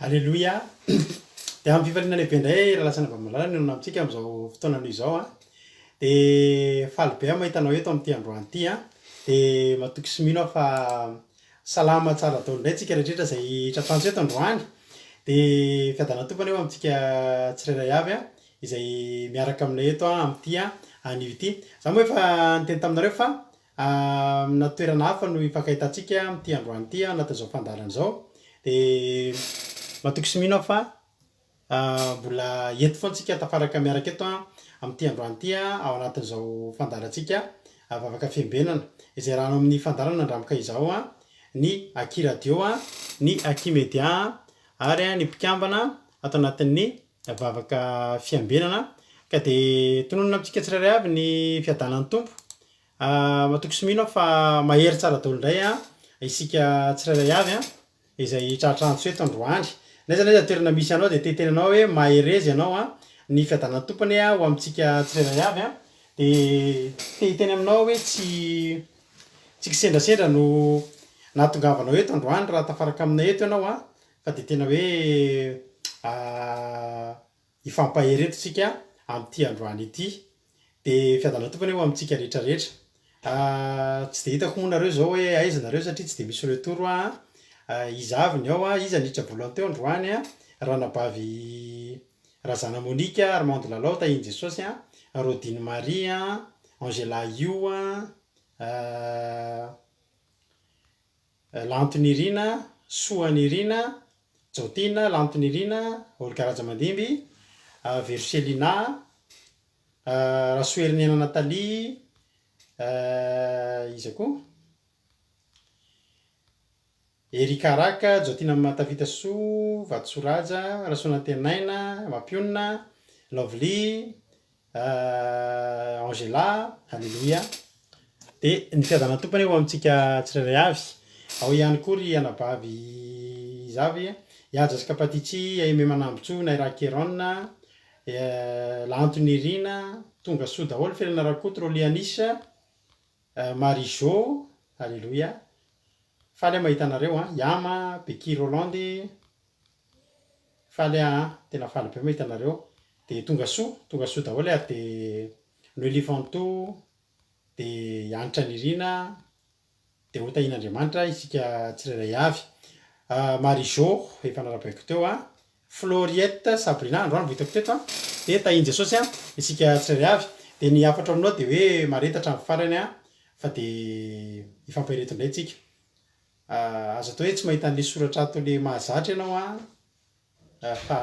Aleloia! Dia amin'ny fifaliana lehibe indray Rahalahy sy Anabavy Malala no namintsika amin'izao fotoana anio izao an! Dia faly be aho mahita anao eto amin'ity androany ity an! Dia matoky sy mino aho fa salama tsara daholo indray tsika rehetra izay tratrantsy eto androany. Dia fiadanan'ny Tompo anie ho amintsika tsirairay avy an, izay miaraka aminay eto amin'ity anio ity. Izaho moa efa niteny taminareo fa Amina toerana hafa no hifankahitantsika amin'ity androany ity ao anatin'izao fandaharana izao. Dia matoky sy mino aho fa mbola eto foana isika tafaraka miaraka eto amin'ity androany ity ao anatin'izao fandaharantsika Vavaka Fiambenana. Izay raha amin'ny fandaharana nandramika izao ny Aky Radio, ny Aky Media ary ny mpikambana ato anatin'ny Vavaka Fiambenana. Ka dia tononina amintsika tsirairay avy ny fiadanan'ny Tompo. Matoky sy mino aho fa mahery tsara daholo indray isika tsirairay avy izay tratra antso eto androany. N'aiza n'aiza toerana misy anao dia te hiteny anao hoe mahereza ianao an, ny fiadanan'ny Tompo anie ho amintsika tsirairay avy an. Dia te hiteny aminao aho hoe tsy tsy kisendrasendra no nahatongavanao eto androany raha tafaraka aminay eto ianao an, fa dia tena hoe hifampahery eto isika amin'ity androany ity. Dia fiadanana Tompo anie ho amintsika rehetra rehetra. Tsy dia hitako moa nareo izao hoe aiza nareo satria tsy dia misy retour an. Iza avy ny ao an? Iza niditra voalohany teo androany an? Ranabavy Razana Monica, Armande Lalao, Tahian'i Jesosy an, Rodine Marie an, Angela Io an, Lanto Nirina, Soa Nirina, Jaotina, Lanto Nirina, Olga Rajamandimby, Veroselina, Rasoheriniaina Nathalie, iza koa? Eric Araka, Jaotina Mahatafita Soa, Vatosoa Raja, Rasoanantenaina, Mampionona, Lovely, Angela, Aleloia. Dia ny fiadanan'ny Tompo anie ho amintsika tsirairay avy. Ao ihany koa ry anabavy iza avy, Ihaja sy Kapatitsi, Aimé Manambotsoa, Naira Keron, Lanto Nirina, Tonga soa daholo, Felana Rakoto, Rolly Anis, Marie Jo, Aleloia. Faly aho mahita anareo an, Yama, Becky Rolande, Faly aho an, tena faly be mahita anareo. Dia tonga soa, tonga soa daholo ary dia Noelie Fanto, dia Hanitra Nirina, dia ho tahian'Andriamanitra isika tsirairay avy. Marie Jo, efa narabaiko teo an, Floriette Sabrina, androany vao hitako teto an, dia tahian'i Jesosy an, isika tsirairay avy. Dia ny hafatro aminao dia hoe mahareta hatramin'ny farany an, fa dia hifampahereto indray tsika. Aza atao hoe tsy mahita an'ilay soratra ato ilay mahazatra ianao an, fa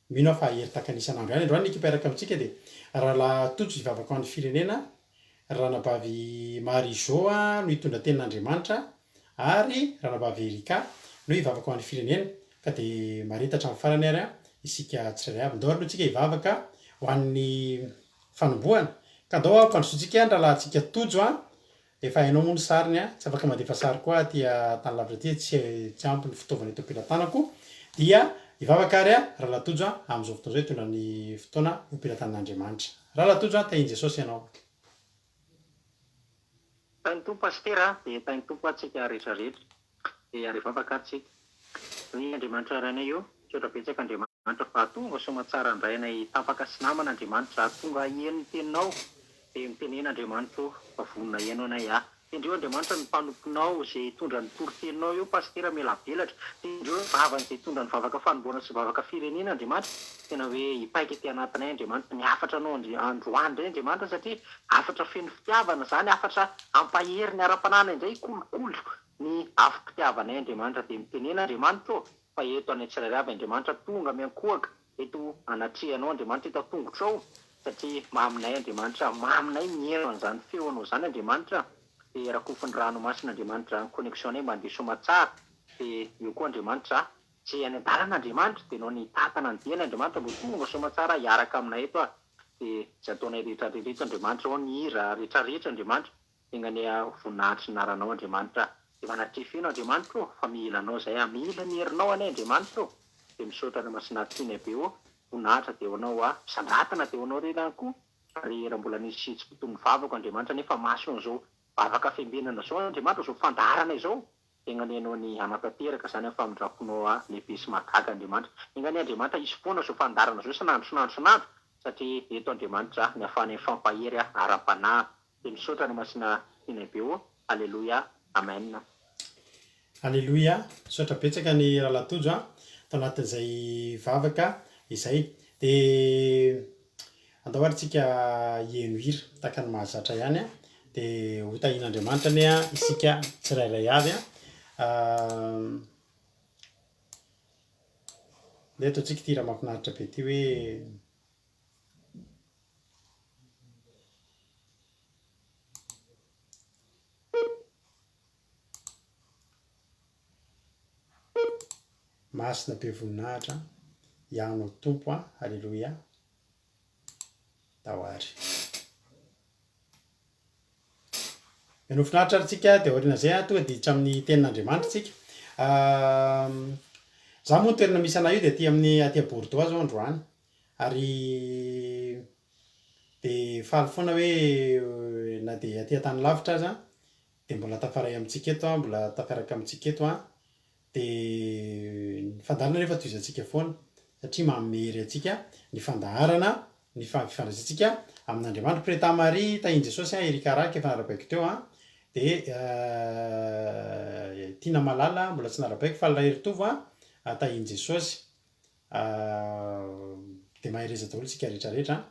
mino aho fa hahery tahaka ny isan'andro ihany. Androany ny ekipa hiaraka amintsika dia Rahalahy Tojo hivavaka ho an'ny firenena, Ranabavy Marie Jo no hitondra tenin'Andriamanitra ary Ranabavy Ericka no hivavaka ho an'ny firenena. Ka dia mahareta hatramin'ny farany ary isika tsirairay avy. Ndao aloha tsika hivavaka ho an'ny fanombohana. Ka ndao hampandrosoantsika ny rahalahintsika Tojo an! Efa hainao moa ny sariny an, tsy afaka mandefa sary koa aty tany lavitra aty tsy tsy ampy ny fitaovana eto am-pelatanako, dia hivavaka ary an Rahalahy Tojo an, amin'izao fotoana izao hitondra ny fotoana ho am-pelatanan'Andriamanitra. Rahalahy Tojo an, tahian'i Jesosy ianao. Tahin'ny Tompo Pasitera a, dia tahin'ny Tompo antsika rehetra rehetra. Dia ary hivavaka ary tsika. Ry Andriamanitra Rainay ô, misaotra betsaka Andriamanitra fa tonga soamatsara indray anay tapaka sy namana Andriamanitra tonga hihaino ny teninao dia mitenena Andriamanitra ô fa vonona hihaino anay ah. Tendreo Andriamanitra ny mpanomponao izay hitondra ny toriteninao eo Pasitera mialabelatra tendreo ny vavany izay hitondra ny vavaka fanomboana sy vavaka firenena Andriamanitra tena hoe hipaika ety anatinay Andriamanitra ny hafatra anao androany indray Andriamanitra satria hafatra feno fitiavana izany hafatra hampahery ny ara-panahinay indray hikolokolo Ny afom-pitiavanay Andriamanitra dia mitenena Andriamanitra ô fa eto anay tsirairay avy Andriamanitra tonga miankohoka eto anatrehanao Andriamanitra eto an-tongotrao satria maminay Andriamanitra maminay miheno an'izany feonao izany Andriamanitra dia rakofin'ny ranomasina Andriamanitra ny connexion nay mba handeha soamatsara dia eo koa Andriamanitra izay any an-dalana Andriamanitra dia nao ny hitantana ny diany Andriamanitra mba ho tonga soamatsara hiaraka aminay eto ah dia izay ataonay rehetra rehetra Andriamanitra ao ny hira rehetra rehetra Andriamanitra Enga anie aho voninahitry ny anaranao Andriamanitra a! Dia manatreha feno Andriamanitra ô fa mila anao zay a! Mila ny herinao anie Andriamanitra ô! Dia misaotra anao Masina tianay be ô! Voninahitra dia ho anao a! Fisandratana dia ho anao re ihany koa ary raha mbola nisy tsy mpitony vavako Andriamanitra nefa mason'izao vavaka fiambenana izao Andriamanitra izao fandaharana izao. Enga anie Ianao ny hanatanteraka izany amin'ny famindram-ponao lehibe sy mahagaga Andriamanitra. Enga anie Andriamanitra hisy foana izao fandaharana izao isan'andro isan'andro isan'andro satria eto Andriamanitra ny ahafahanay mifampahery ara-panahy. Dia misaotra anao Masina Tianay be ô. Aleloia. Amen. Aleloia, misaotra betsaka ny Rahalahy Tojo a, tao anatin'izay vavaka izay. Dia andao ary tsika hiheno hira tahaka ny mahazatra ihany a, dia ho tahian'Andriamanitra anie isika tsirairay avy a. Ndeha ataontsika ity hira mahafinaritra be ity hoe. Masina be voninahitra Ianao Tompo a, Aleloia, Tao ary. Mihaino finaritra ary tsika dia aorian'izay a tonga dia hiditra amin'ny tenin'Andriamanitra tsika. Za moa ny toerana misy anah io dia aty amin'ny aty à Bordeaux aho zao androany. Ary dia faly foana hoe na dia aty an-tany lavitra aza dia mbola tafaray amintsika eto aho, mbola tafiaraka amintsika eto aho. Dia ny fandaharana anefa tohizantsika foana satria manome hery antsika ny fandaharana, ny fifandraisantsika amin'Andriamanitra. Preta Marie, tahin'i Jesosy an, Eric Araka efa narabaiko teo an, dia Tiana Malala mbola tsy narabaiko, Faly Raheritovo an, tahin'i Jesosy. Dia mahereza daholo isika rehetra rehetra an.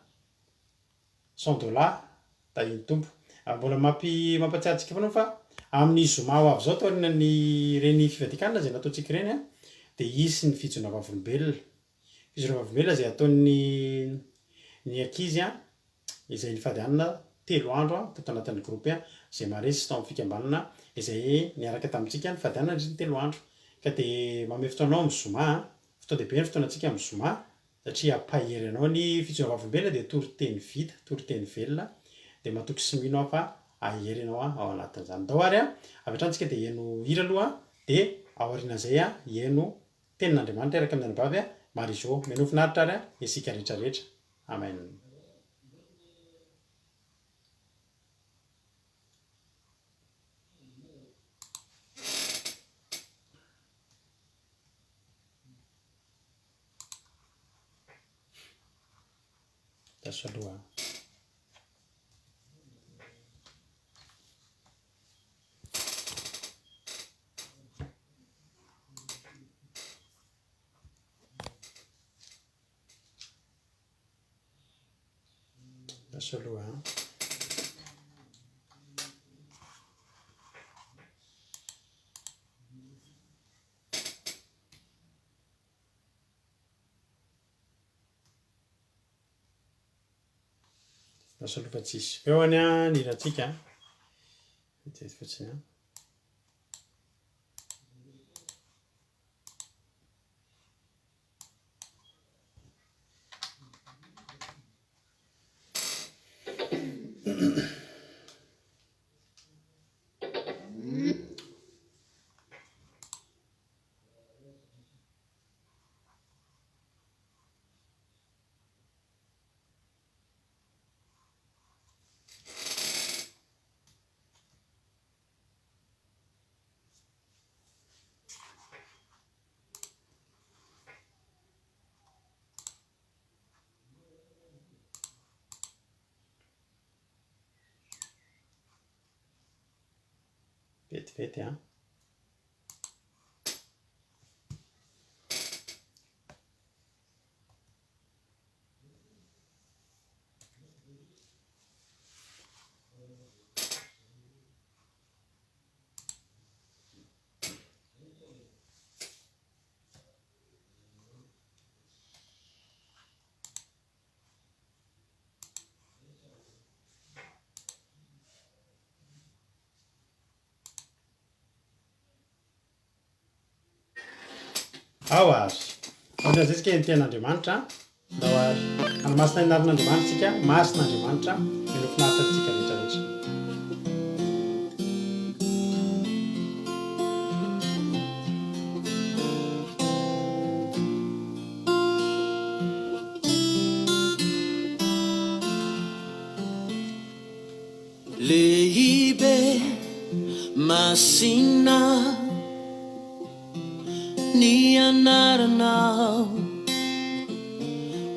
Cent dollars, tahin'ny Tompo. Mbola mampi mampatsiahy antsika foana fa amin'ny zoma ho avy izao taorian'ny ireny fivadikanana izay nataontsika ireny an, dia hisy ny fijoroana vavolombelona. Fijoroana vavolombelona izay ataon'ny ny ankizy an, izay nifady hanina telo andro an, tato anatin'ny groupe an, izay maharesy tao amin'ny fikambanana izay niaraka tamintsika nifady hanina nandritra ny telo andro. Ka dia manome fotoana anao amin'ny zoma an, fotoan-dehibe ny fotoanantsika amin'ny zoma satria hampahery anao. Ny fijoroana vavolombelona dia toriteny vita, toriteny velona, dia matoky sy mino aho fa hahery ianao ao anatin'izany. Ndao ary avy hatrany tsika dia hihaino hira aloha dia aorianan'izay hihaino tenin'Andriamanitra hiaraka amin'ny anabavy Marie Jo. Mihainoa finaritra ary isika rehetra rehetra. Amen. Lasa aloha. Lasa aloha. Lasa aloha fa tsisy feo any an, ny hirantsika an. Vetivety fotsiny an. Vetivety an. Ao ary. Aorian'izay isika heno tenin'Andriamanitra. Ndao ary. Hanamasina ny anaran'Andriamanitra isika. Masina Andriamanitra. Mino finaritra antsika rehetra rehetra. Lehibe, masina. Ny anaranao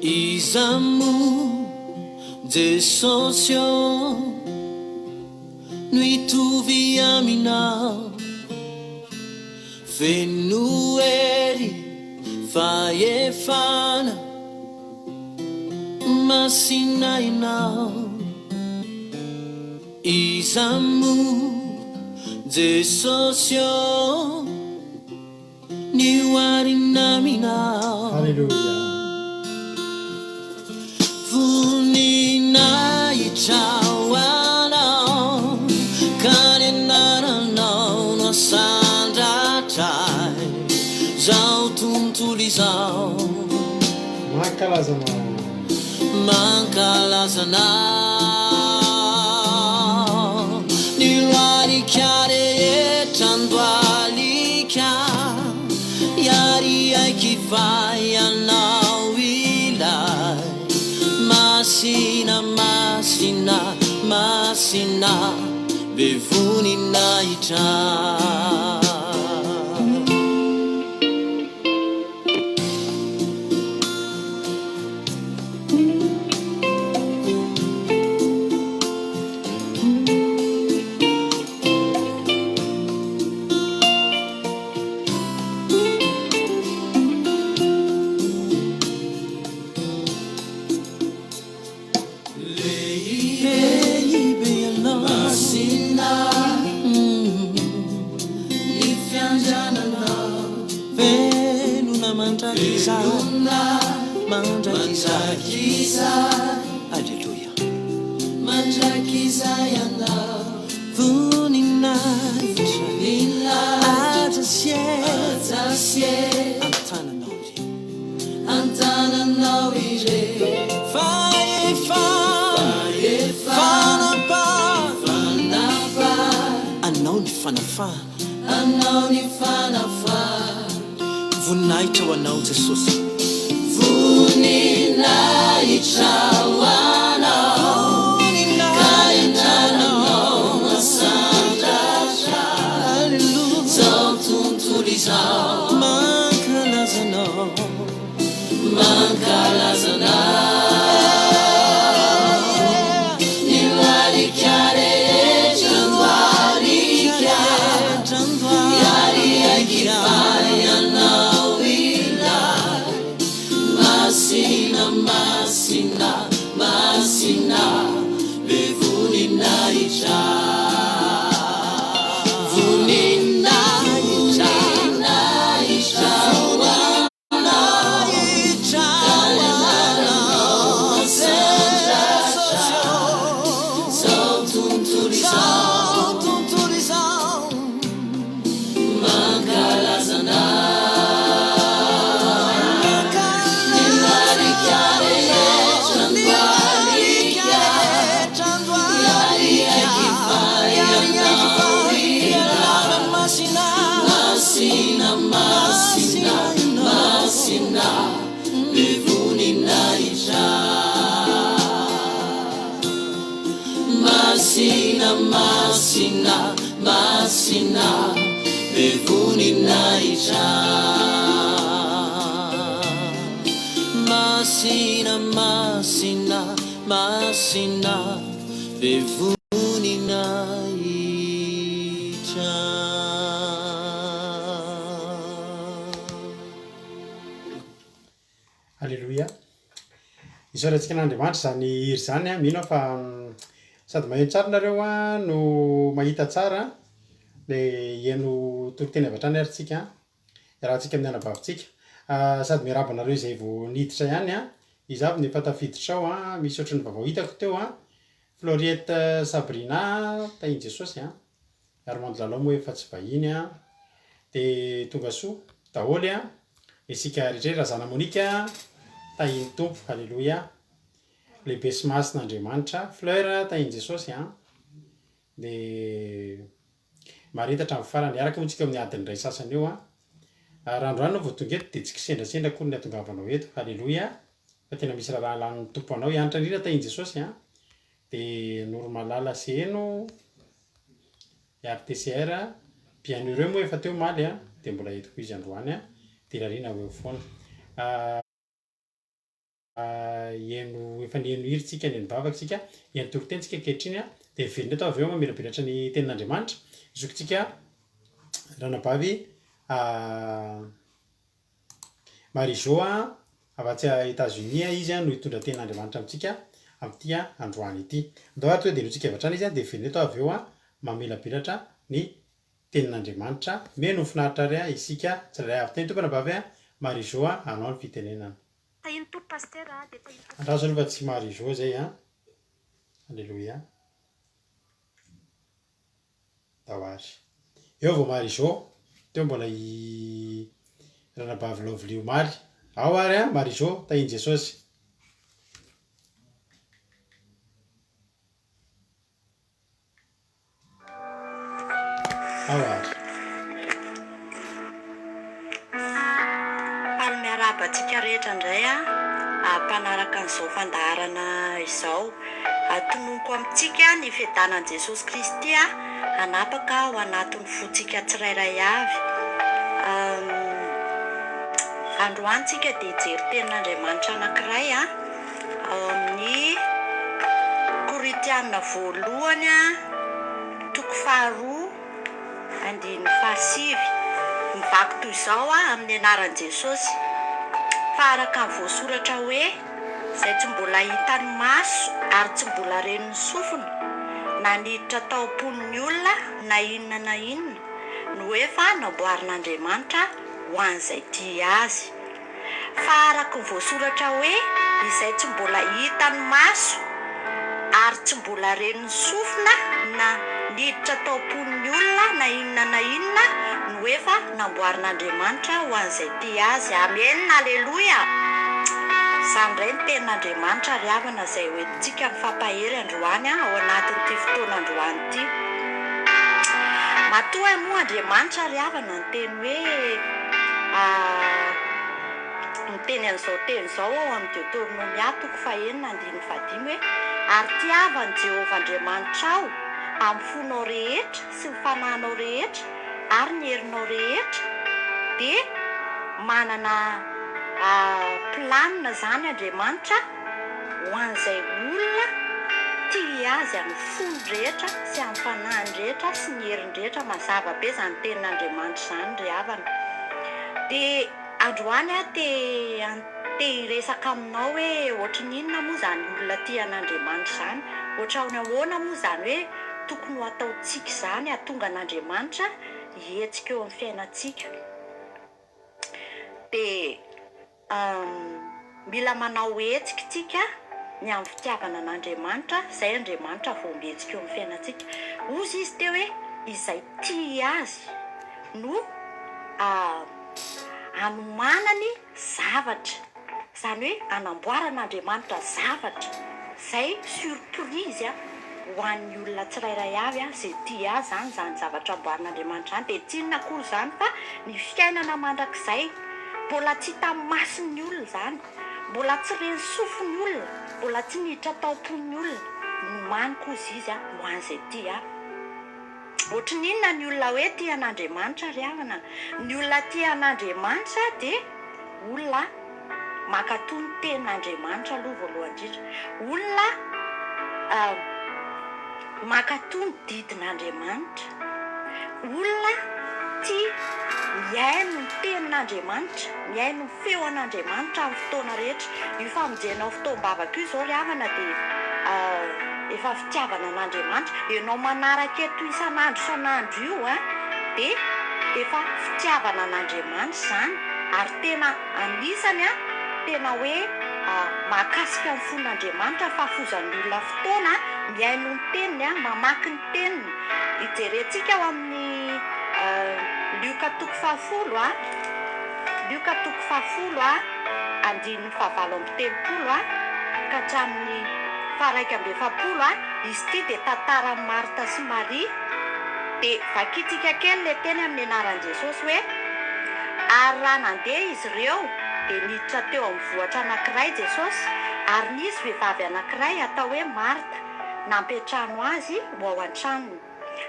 Iza moa Jesosy ô No hitovy aminao Feno hery fahefana Masina ianao Iza moa Jesosy ô Ny oharina aminao. Haleloia. Voninahitra ho anao ka ny anaranao no asandratray zao tontolo izao. Mankalaza anao. Mankalaza anao. Ny lohalika rehetra andohalika Hiary aiky fa ianao ilay Masina, masina, masina Be voninahitra. Lehibe ianao Masina ny fiandriananao Velona mandrakizay Mandrakizay Aleloia Mandrakizay ianao Voninahitra Haja sy hery An-tananao irery An-tananao irery Fahefana Fanapahana Anao ny fanafahana Anao ny fanafahana Voninahitra ho Anao Jesosy Voninahitra ho Anao Ka ny tananao no asandratra Zao tontolo izao Mankalaza Anao Mankalaza Anao Ny lohalika rehetra andohalika Hiariaiky fa Ianao ilay Masina, masina, masina Be voninahitra Voninahitra Voninahitra Ho anao Zao tontolo izao Mankalaza Anao Ny marika rehetra andohalika Hiariaiky fa Ianao ilay Masina, masina, masina Be voninahitra Masina, masina, masina Be voninahitra Masina, masina, masina Be voninahitra. Aleloia. Isaorantsika an'Andriamanitra izany hira izany an, mino aho fa sady maheno tsara nareo an no mahita tsara an, le hihaino toriteny avy hatrany ary tsika an, iarahantsika amin'ny anabavintsika. Sady miarahaba anareo izay vao niditra ihany an, iza avy no efa tafiditra ao an, misy ohatran'ny vaovao hitako teo an, Floriette Sabrina, tahin'i Jesosy an. Armand Lalao moa efa tsy vahiny an. Dia tonga soa daholo an. Isika rehetra, Razana Monica, tahin'ny Tompo, Aleloia. Lehibe sy masina Andriamanitra. Fleur, tahin'i Jesosy an. Dia mahareta hatramin'ny farany. Hiaraka moa tsika amin'ny adiny iray sasany eo an. Raha androany ianao vao tonga eto dia tsy kisendrasendra akory ny hatongavanao eto. Aleloia. Fa tena misy raharaha lanin'ny Tompo anao. Hianatra indrindra tahin'i Jesosy an. Dia Noromalala Seheno, RTCR, Bien heureux moa efa teo omaly an, dia mbola eto koa izy androany an. Dia irariana ho eo foana. Hihaino, efa nihaino hira tsika, nihaino vavaka tsika, hihaino toriteny tsika ankehitriny an, dia miverina eto avy eo mamelabelatra ny tenin'Andriamanitra. Zokintsika ranabavy Marie Jo avy atsy Etats Unis izy no hitondra tenin'Andriamanitra amintsika amin'ity androany ity. Andao ary tonga dia henointsika avy hatrany izy dia miverina eto avy eo mamelabelatra ny Tenin'Andriamanitra. Mino ho finaritra ary isika tsirairay avy. Teny Tompo anabavy Marie Jo anao ny fitenenana. Tahin'ny Tompo Pasitera a, dia tahin'ny Tompo. Andraso aloha fa tsy Marie Jo zay an. Aleloia. Ndao ary. Eo vao Marie Jo. Teo mbola i ranabavy Lovely omaly. Ao ary an Marie Jo, tahin'i Jesosy. Ao ary. Faly miarahaba antsika rehetra indray aho mpanaraka an'izao fandaharana izao. Tononiko amintsika ny fiadanan'i Jesosy Kristy hanapaka ao anatin'ny fontsika tsirairay avy. Androany tsika dia hijery tenin'Andriamanitra anankiray. Ao amin'ny Korintiana voalohany toko faharoa andininy fahasivy, mivaky toy izao amin'ny anaran'i Jesosy, Fa araka ny voasoratra hoe, Izay tsy mbola hitan'ny maso ary tsy mbola ren'ny sofina, na niditra tao am-pon'ny olona na inona na inona, no efa namboarin'Andriamanitra ho an'izay tia Azy. Fa araka ny voasoratra hoe, Izay tsy mbola hitan'ny maso ary tsy mbola ren'ny sofina na niditra tao am-pon'ny olona na inona na inona no efa namboarin'Andriamanitra ho an'izay tia Azy. Amena! Aleloia! Izany indray ny tenin'Andriamanitra ry havana izay hoentintsika mifampahery androany ao anatin'ity fotoana androany ity. Matoa moa Andriamanitra ry havana niteny hoe, Miteny an'izao teny izao ao amin'ny Deoteronomia toko fahenina andininy fahadimy hoe, Ary tiava an'i Jehovah Andriamanitrao amin'ny fonao rehetra sy ny fanahinao rehetra ary ny herinao rehetra, dia manana planina izany Andriamanitra ho an'izay olona tia Azy amin'ny fony rehetra sy amin'ny fanahiny rehetra sy ny heriny rehetra. Mazava be izany tenin'Andriamanitra izany ry havana. Dia androany aho te te hiresaka aminao hoe ohatry ny inona moa izany olona tia an'Andriamanitra izany? Ohatran'ny ahoana moa izany hoe tokony ho ataontsika izany hahatonga an'Andriamanitra hihetsika eo amin'ny fiainantsika? Dia Mila manao hetsika tsika ny amin'ny fitiavana an'Andriamanitra, izay Andriamanitra vao mihetsika eo amin'ny fiainantsika. Hozy izy teo hoe izay tia azy no anomanany zavatra, izany hoe anamboaran'Andriamanitra zavatra izay surprise ho an'ny olona tsirairay avy izay tia azy izany, izany zavatra amboarin'Andriamanitra izany dia tsy inona akory izany fa ny fiainana mandrakizay. Mbola tsy hitan'ny mason'ny olona izany, mbola tsy ren'ny sofin'ny olona, mbola tsy niditra tao am-pon'ny olona. Nomaniko hozy izy ho an'izay tia ahy. Ohatry ny inona ny olona hoe tia an'Andriamanitra ry havana? Ny olona tia an'Andriamanitra dia olona mankatò ny tenin'Andriamanitra aloha voalohany indrindra. Olona mankatò ny didin'Andriamanitra. Olona tia mihaino ny tenin'Andriamanitra, mihaino ny feon'Andriamanitra amin'ny fotoana rehetra. Io famonjenao fotoam-bavaka io izao ry havana dia efa fitiavana an'Andriamanitra. Ianao manaraka eto isan'andro isan'andro io dia efa fitiavana an'Andriamanitra izany ary tena anisany tena hoe mahakasika ny fon'Andriamanitra ny fahafozan'ny olona fotoana mihaino ny teniny, mamaky ny teniny. Hijerentsika ao amin'ny Lioka toko fahafolo a, Lioka toko fahafolo a, andininy fahavalo amby telopolo a, ka hatramin'ny faha-iraika amby efapolo a, izy ity dia tantaran'i Marta sy Maria, dia vakintsika kely ilay teny amin'ny anaran'i Jesosy hoe, Ary raha nandeha izy ireo, dia niditra teo amin'ny vohitra anankiray Jesosy, ary nisy vehivavy anankiray atao hoe Marta, nampiantrano azy ho ao an-tranony.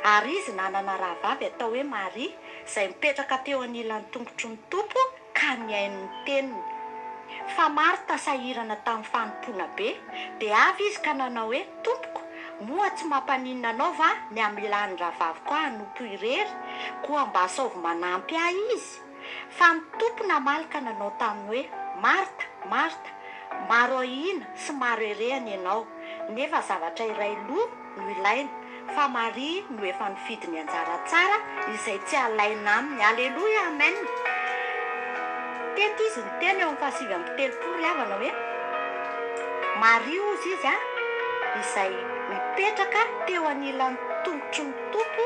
Ary izy nanana rahavavy atao hoe Maria, izay nipetraka teo anilan'ny tongotry ny Tompo ka. ka nihaino ny teniny. Fa Marta sahirana tamin'ny fanompoana be, dia avy izy ka nanao hoe, Tompoko, moa tsy mampaninona anao va ny hamelan'ny rahavaviko ahy hanompo irery? Koa mba asaovy manampy ahy izy. Fa ny Tompo namaly ka nanao taminy hoe, Marta, Marta, maro ahiana sy maro erehana ianao, nefa zavatra iray loha no ilaina, fa Maria no efa nifidy ny anjara tsara izay tsy alaina aminy. Aleloia, amen. Teto izy niteny eo amin'ny fahasivy 39 ry havana hoe, Maria hozy izy a, izay nipetraka teo anilan'ny tongotry ny Tompo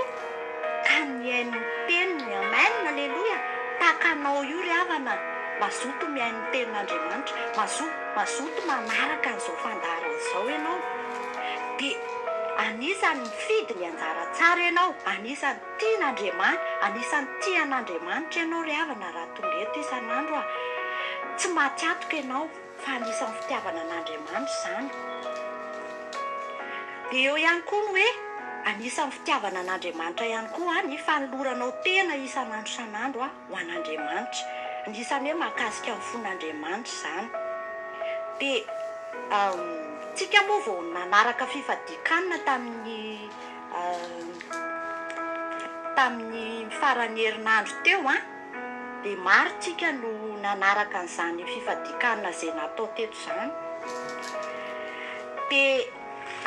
ka nihaino ny teniny. Amen, aleloia. Tahaka anao io ry havana, mazoto mihaino ny tenin'Andriamanitra, mazoto, mazoto manaraka an'izao fandaharana izao ianao. Dia anisan'ny mifidy ny anjara tsara ianao, anisan'ny tian'Andriamani, anisan'ny tia an'Andriamanitra ianao ry havana raha tonga eto isan'andro a. Tsy maty antoka ianao fa anisan'ny fitiavana an'Andriamanitra izany. Dia eo ihany koa ny hoe anisan'ny fitiavana an'Andriamanitra ihany koa ny fanoloranao tena isan'andro isan'andro ho an'Andriamanitra. Anisan'ny hoe mahakasika ny fon'Andriamanitra izany. Dia tsika moa vao nanaraka fifadian-kanina tamin'ny tamin'ny faran'ny herinandro teo an, dia maro tsika no nanaraka an'izany fifadian-kanina izay natao teto izany. Dia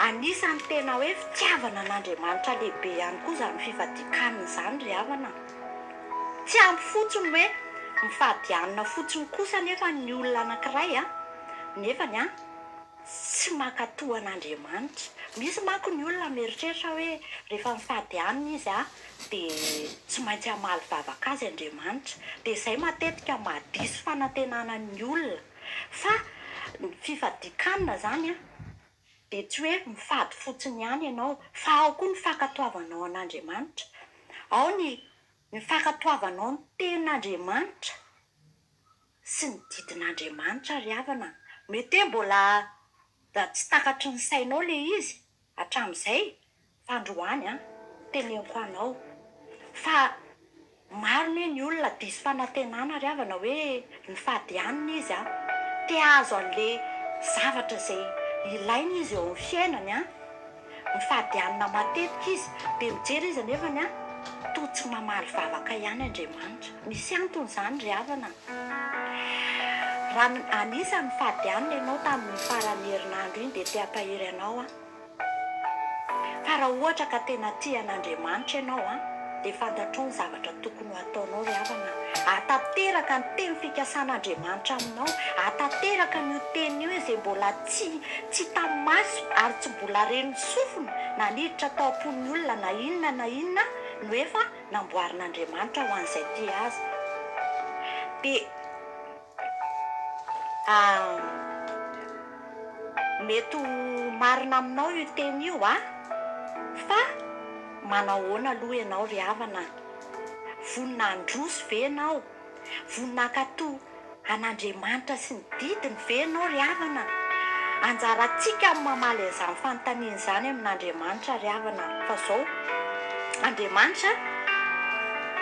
anisan'ny tena hoe fitiavana an'Andriamanitra lehibe ihany koa izany fifadian-kanina izany ry havana. Tsy ampy fotsiny hoe mifady hanina fotsiny kosa anefa ny olona anankiray an, nefany an tsy mankatò an'Andriamanitra. Misy manko ny olona mieritreritra hoe rehefa mifady hanina izy an dia tsy maintsy hamaly vavaka azy Andriamanitra. Dia izay matetika mahadiso fanantenana ny olona. Fa ny fifadian-kanina izany an dia tsy hoe mifady fotsiny ihany ianao fa ao koa ny fankatoavanao an'Andriamanitra. Ao ny ny fankatoavanao ny tenin'Andriamanitra sy ny didin'Andriamanitra ry havana. Mety hoe mbola tsy takatry ny sainao ilay izy hatramin'izay fa androany an, teneniko anao fa maro anie ny olona diso fanantenana ry havana hoe nifady hanina izy an, te hahazo an'le zavatra izay ilainy izy eo amin'ny fiainany an, mifady hanina matetika izy, dia mijery izy anefany an, toa tsy mamaly vavaka ihany Andriamanitra. Misy antony izany ry havana an. Raha anisan'ny nifady hanina ianao tamin'ny faran'ny herinandro iny dia te hampahery anao aho. Fa raha ohatra ka tena tia an'Andriamanitra ianao an, dia fantatrao ny zavatra tokony ho ataonao ry havana a. Hahatanteraka ny teny fikasan'Andriamanitra aminao, hahatanteraka an'io teny io izay mbola tsy tsy hita maso ary tsy mbola ren'ny sofina na niditra tao am-pon'ny olona na inona na inona no efa namboarin'Andriamanitra ho an'izay tia azy. Dia. Mety ho marina aminao io teny io a! Fa manahoana aloha ianao ry havana? Vonona handroso ve ianao? Vonona hankatò an'Andriamanitra sy ny didiny ve ianao ry havana? Anjarantsika ny mamaly an'izany fanontaniana izany amin'Andriamanitra ry havana fa izao, Andriamanitra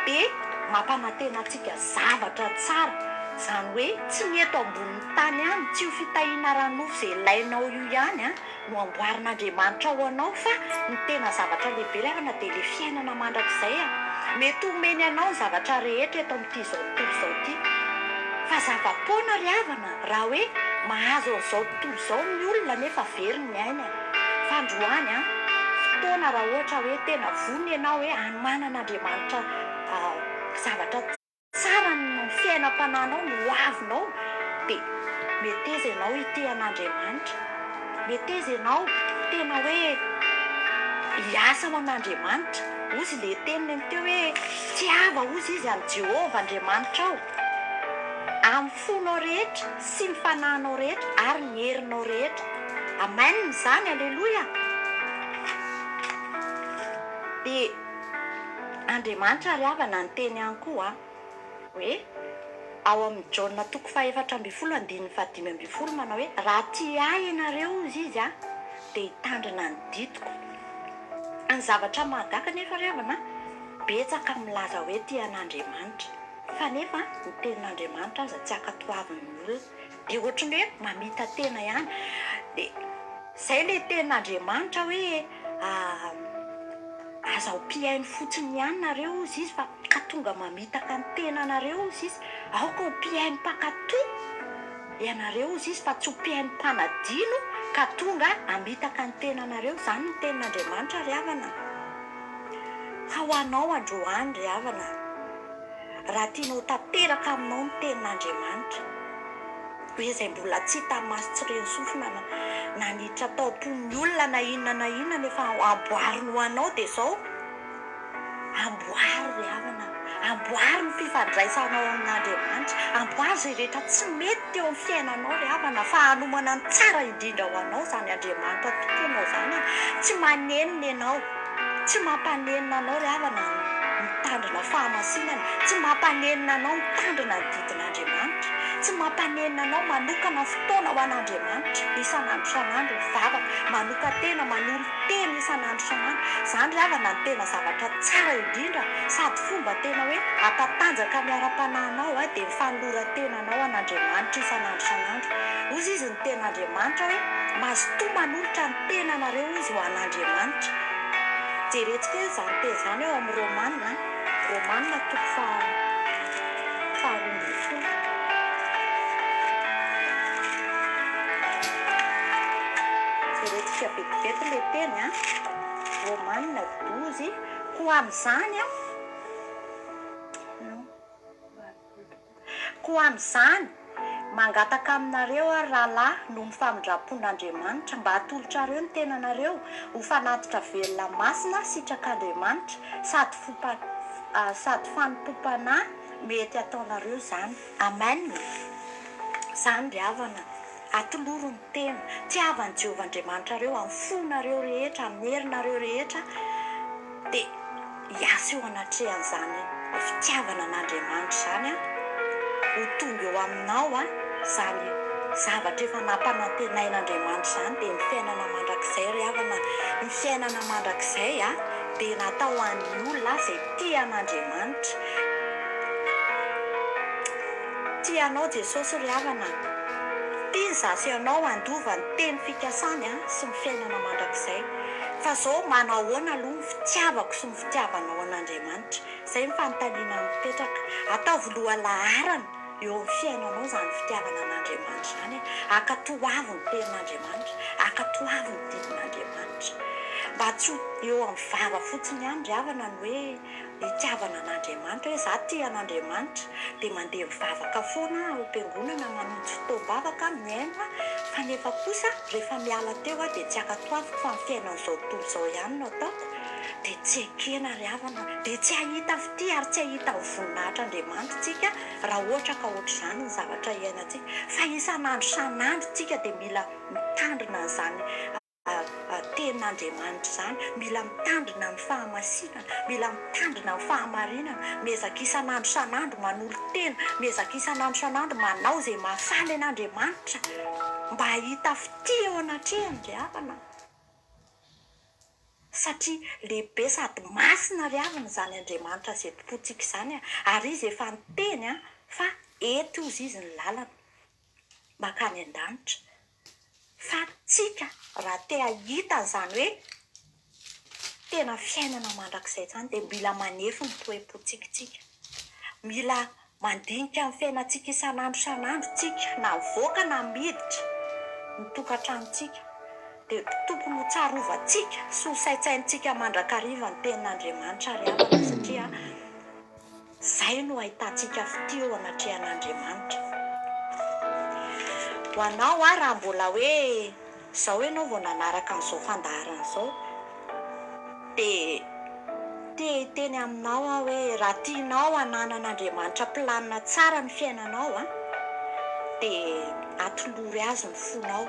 dia mampanantena antsika zavatra tsara, izany hoe tsy ny eto ambonin'ny tany ihany, tsy io fitahiana ara-nofo izay ilainao io ihany no amboarin'Andriamanitra ho anao fa ny tena zavatra lehibe ry havana dia ilay fiainana mandrakizay a! Mety homeny anao ny zavatra rehetra eto amin'ity izao tontolo izao ity fa zava-poana ry havana raha hoe mahazo an'izao tontolo izao ny olona nefa very ny ainy a! Fa androany an, fotoana raha ohatra hoe tena vonona ianao hoe hanomanan'Andriamanitra zavatra tsara ny fiainam-panahinao, ny ho avinao, dia meteza ianao hitia an'Andriamanitra. Meteza ianao tena hoe hiasa ho an'Andriamanitra. Hozy ilay teniny teo hoe, Tiava, hozy izy, an'i Jehovah Andriamanitrao, amin'ny fonao rehetra sy ny fanahinao rehetra ary ny herinao rehetra. Amen izany, aleloia! Dia Andriamanitra ry havana niteny ihany koa hoe ao amin'ny Jaona toko faha-14 andininy faha-15 manao hoe raha tia ahy ianareo hozy izy dia hitandrina ny didiko. Ny zavatra mahagaga anefa ry havana betsaka milaza hoe tia an'Andriamanitra. Fa nefa ny tenin'Andriamanitra aza tsy ankatoavin'ny olona. Dia ohatry ny hoe mamita-tena ihany. Dia izay ilay tenin'Andriamanitra hoe aza ho mpihaino fotsiny ihany nareo hozy izy fa ka tonga mamitaka ny tenanareo hozy izy. Aoka ho mpihaino mpankatò ianareo hozy izy fa tsy ho mpihaino mpanadino ka tonga hamitaka ny tenanareo. Izany ny tenin'Andriamanitra ry havana. Fa ho anao androany ry havana, raha tianao ho tanteraka aminao ny tenin'Andriamanitra, hoe izay mbola tsy hita maso tsy ren'ny sofina na na niditra tao am-pon'ny olona na inona na inona nefa amboariny ho anao dia izao, Amboary ry havana a! Amboary ny fifandraisanao amin'Andriamanitra. Amboary izay rehetra tsy mety teo amin'ny fiainanao ry havana fa hanomana ny tsara indrindra ho anao izany Andriamanitra Tomponao izany a! Tsy manenina ianao. Tsy mampanenina anao ry havana ny mitandrina fahamasinana. Tsy mampanenina anao mitandrina ny didin'Andriamanitra. Tsy mampanenina anao manokana fotoana ho an'Andriamanitra isan'andro isan'andro mivavaka, manokan-tena, manolo tena isan'andro isan'andro. Izany ry havana no tena zavatra tsara indrindra sady fomba tena hoe hampatanjaka ny ara-panahinao dia ny fanoloran-tenanao an'Andriamanitra isan'andro isan'andro. Hozy izy ny tenin'Andriamanitra hoe mazotoa manolotra ny tenanareo hozy ho an'Andriamanitra. Jerentsika hoe izany teny izany ao amin'ny Romana, Romana toko faha 12. Jerentsika vetivety ilay teny an, Romana 12, koa amin'izany an, Koa amin'izany, mangataka aminareo aho, ry rahalahy, noho ny famindram-pon'Andriamanitra, mba hatolotrareo ny tenanareo ho fanatitra velona masina sitrak'Andriamanitra, sady sady fanompoam-panahy mety hataonareo izany. Amen! Izany ry havana, atolory ny tena. Tiava an'i Jehovah Andriamanitrareo amin'ny fonareo rehetra, amin'ny herinareo rehetra, dia hiasa eo anatrehan'izany fitiavana an'Andriamanitra izany an, ho tonga eo aminao an, izany zavatra efa nampanantenain'Andriamanitra izany dia ny fiainana mandrakizay ry havana, ny fiainana mandrakizay an dia natao ho an'ny olona izay tia an'Andriamanitra. Tia anao Jesosy ry havana a! Tiany za sy ianao handova ny teny fikasany a sy ny fiainana mandrakizay. Fa zao manahoana aloha ny fitiavako sy ny fitiavanao an'Andriamanitra? Zay ny fanontaniana mipetraka. Ataovy lohalaharana eo amin'ny fiainanao izany fitiavana an'Andriamanitra izany e! Ankatoavy ny tenin'Andriamanitra, ankatoavy ny didin'Andriamanitra. Mba tsy ho eo amin'ny vava fotsiny ihany ry havana ny hoe Itiavana an'Andriamanitra hoe za tia an'Andriamanitra dia mandeha mivavaka foana aho ao am-piangonana mamonjy fotoam-bavaka aho mihaino aho fa nefa kosa rehefa miala teo aho dia tsy ankatoaviko fa ny fiainan'izao tontolo izao ihany no ataoko dia tsy ekena ry havana dia tsy hahita fitia ary tsy hahita ny voninahitr'Andriamanitra tsika raha ohatra ka ohatr'izany ny zavatra iainantsika fa isan'andro isan'andro tsika dia mila mitandrina an'izany Tenin'Andriamanitra izany. Mila mitandrina amin'ny fahamasinana, mila mitandrina amin'ny fahamarinana, miezaka isan'andro isan'andro manolo-tena, miezaka isan'andro isan'andro manao izay mahafaly an'Andriamanitra mba hahita fitia eo anatrehany ry havana. Satria lehibe sady masina ry havana izany Andriamanitra izay tompontsika izany, ary Izy efa niteny fa eto hozy Izy ny lalana mankany an-danitra. Fa tsika raha te hahita an'izany hoe tena fiainana mandrakizay izany dia mila manefy ny toe-pontsika tsika. Mila mandinika ny fiainantsika isan'andro isan'andro tsika, na mivoaka na miditra ny tokantranontsika dia tokony ho tsarovantsika sy ho saintsainintsika mandrakariva ny tenin'Andriamanitra ry havana satria Izay no ahitantsika fitia eo anatrehan'Andriamanitra. Ho anao aho raha mbola hoe izao ianao vao nanaraka an'izao fandaharana izao dia te hiteny aminao aho hoe raha tianao hananan'Andriamanitra planina tsara ny fiainanao an, dia atolory Azy ny fonao.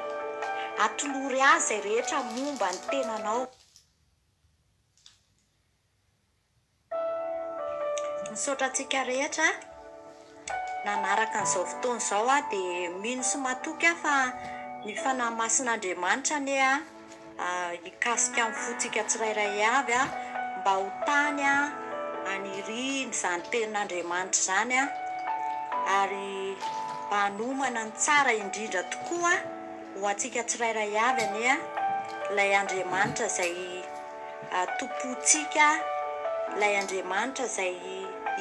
Atolory Azy izay rehetra momba ny tenanao. Misaotra antsika rehetra nanaraka an'izao fotoana izao aho dia mino sy matoky aho fa ny Fanahy Masin'Andriamanitra anie hikasika ny fontsika tsirairay avy mba ho tany. Hanirina izany tenin'Andriamanitra izany ary mba hanomana ny tsara indrindra tokoa ho antsika tsirairay avy anie ilay Andriamanitra izay tompointsika, ilay Andriamanitra izay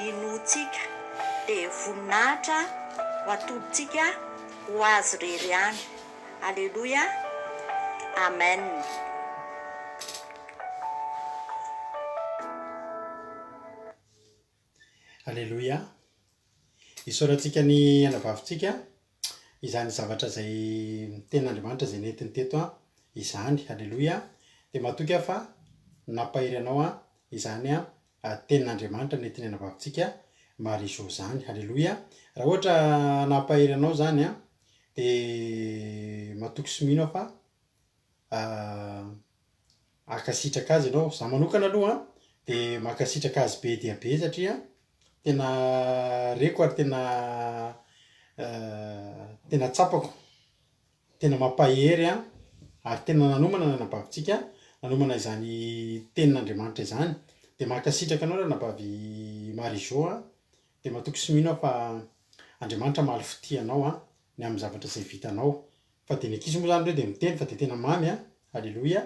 inoantsika. Dia voninahitra ho atolotsika ho Azy irery ihany. Aleloia. Amen. Aleloia. Isaorantsika ny anabavintsika izany zavatra izay tenin'Andriamanitra izay nentiny teto izany. Aleloia. Dia matoky aho fa nampahery anao izany tenin'Andriamanitra nentiny anabavintsika Marie Jo izany. Aleloia. Raha ohatra nampahery anao izany dia matoky sy mino aho fa hankasitraka azy ianao. Za manokana aloha an, de mankasitraka azy be dia be satria tena reko ary tena tena tsapako, tena mampahery an, ary tena nanomana ny anabavintsika, nanomana izany tenin'Andriamanitra izany. De mankasitraka anao ranabavy Marie Jo an, de matoky sy mino aho fa Andriamanitra hamaly fitia anao an, ny amin'ny zavatra izay vitanao. Fa dia ny ankizy moa zany ireo dia miteny fa dia tena mamy an! Aleloia!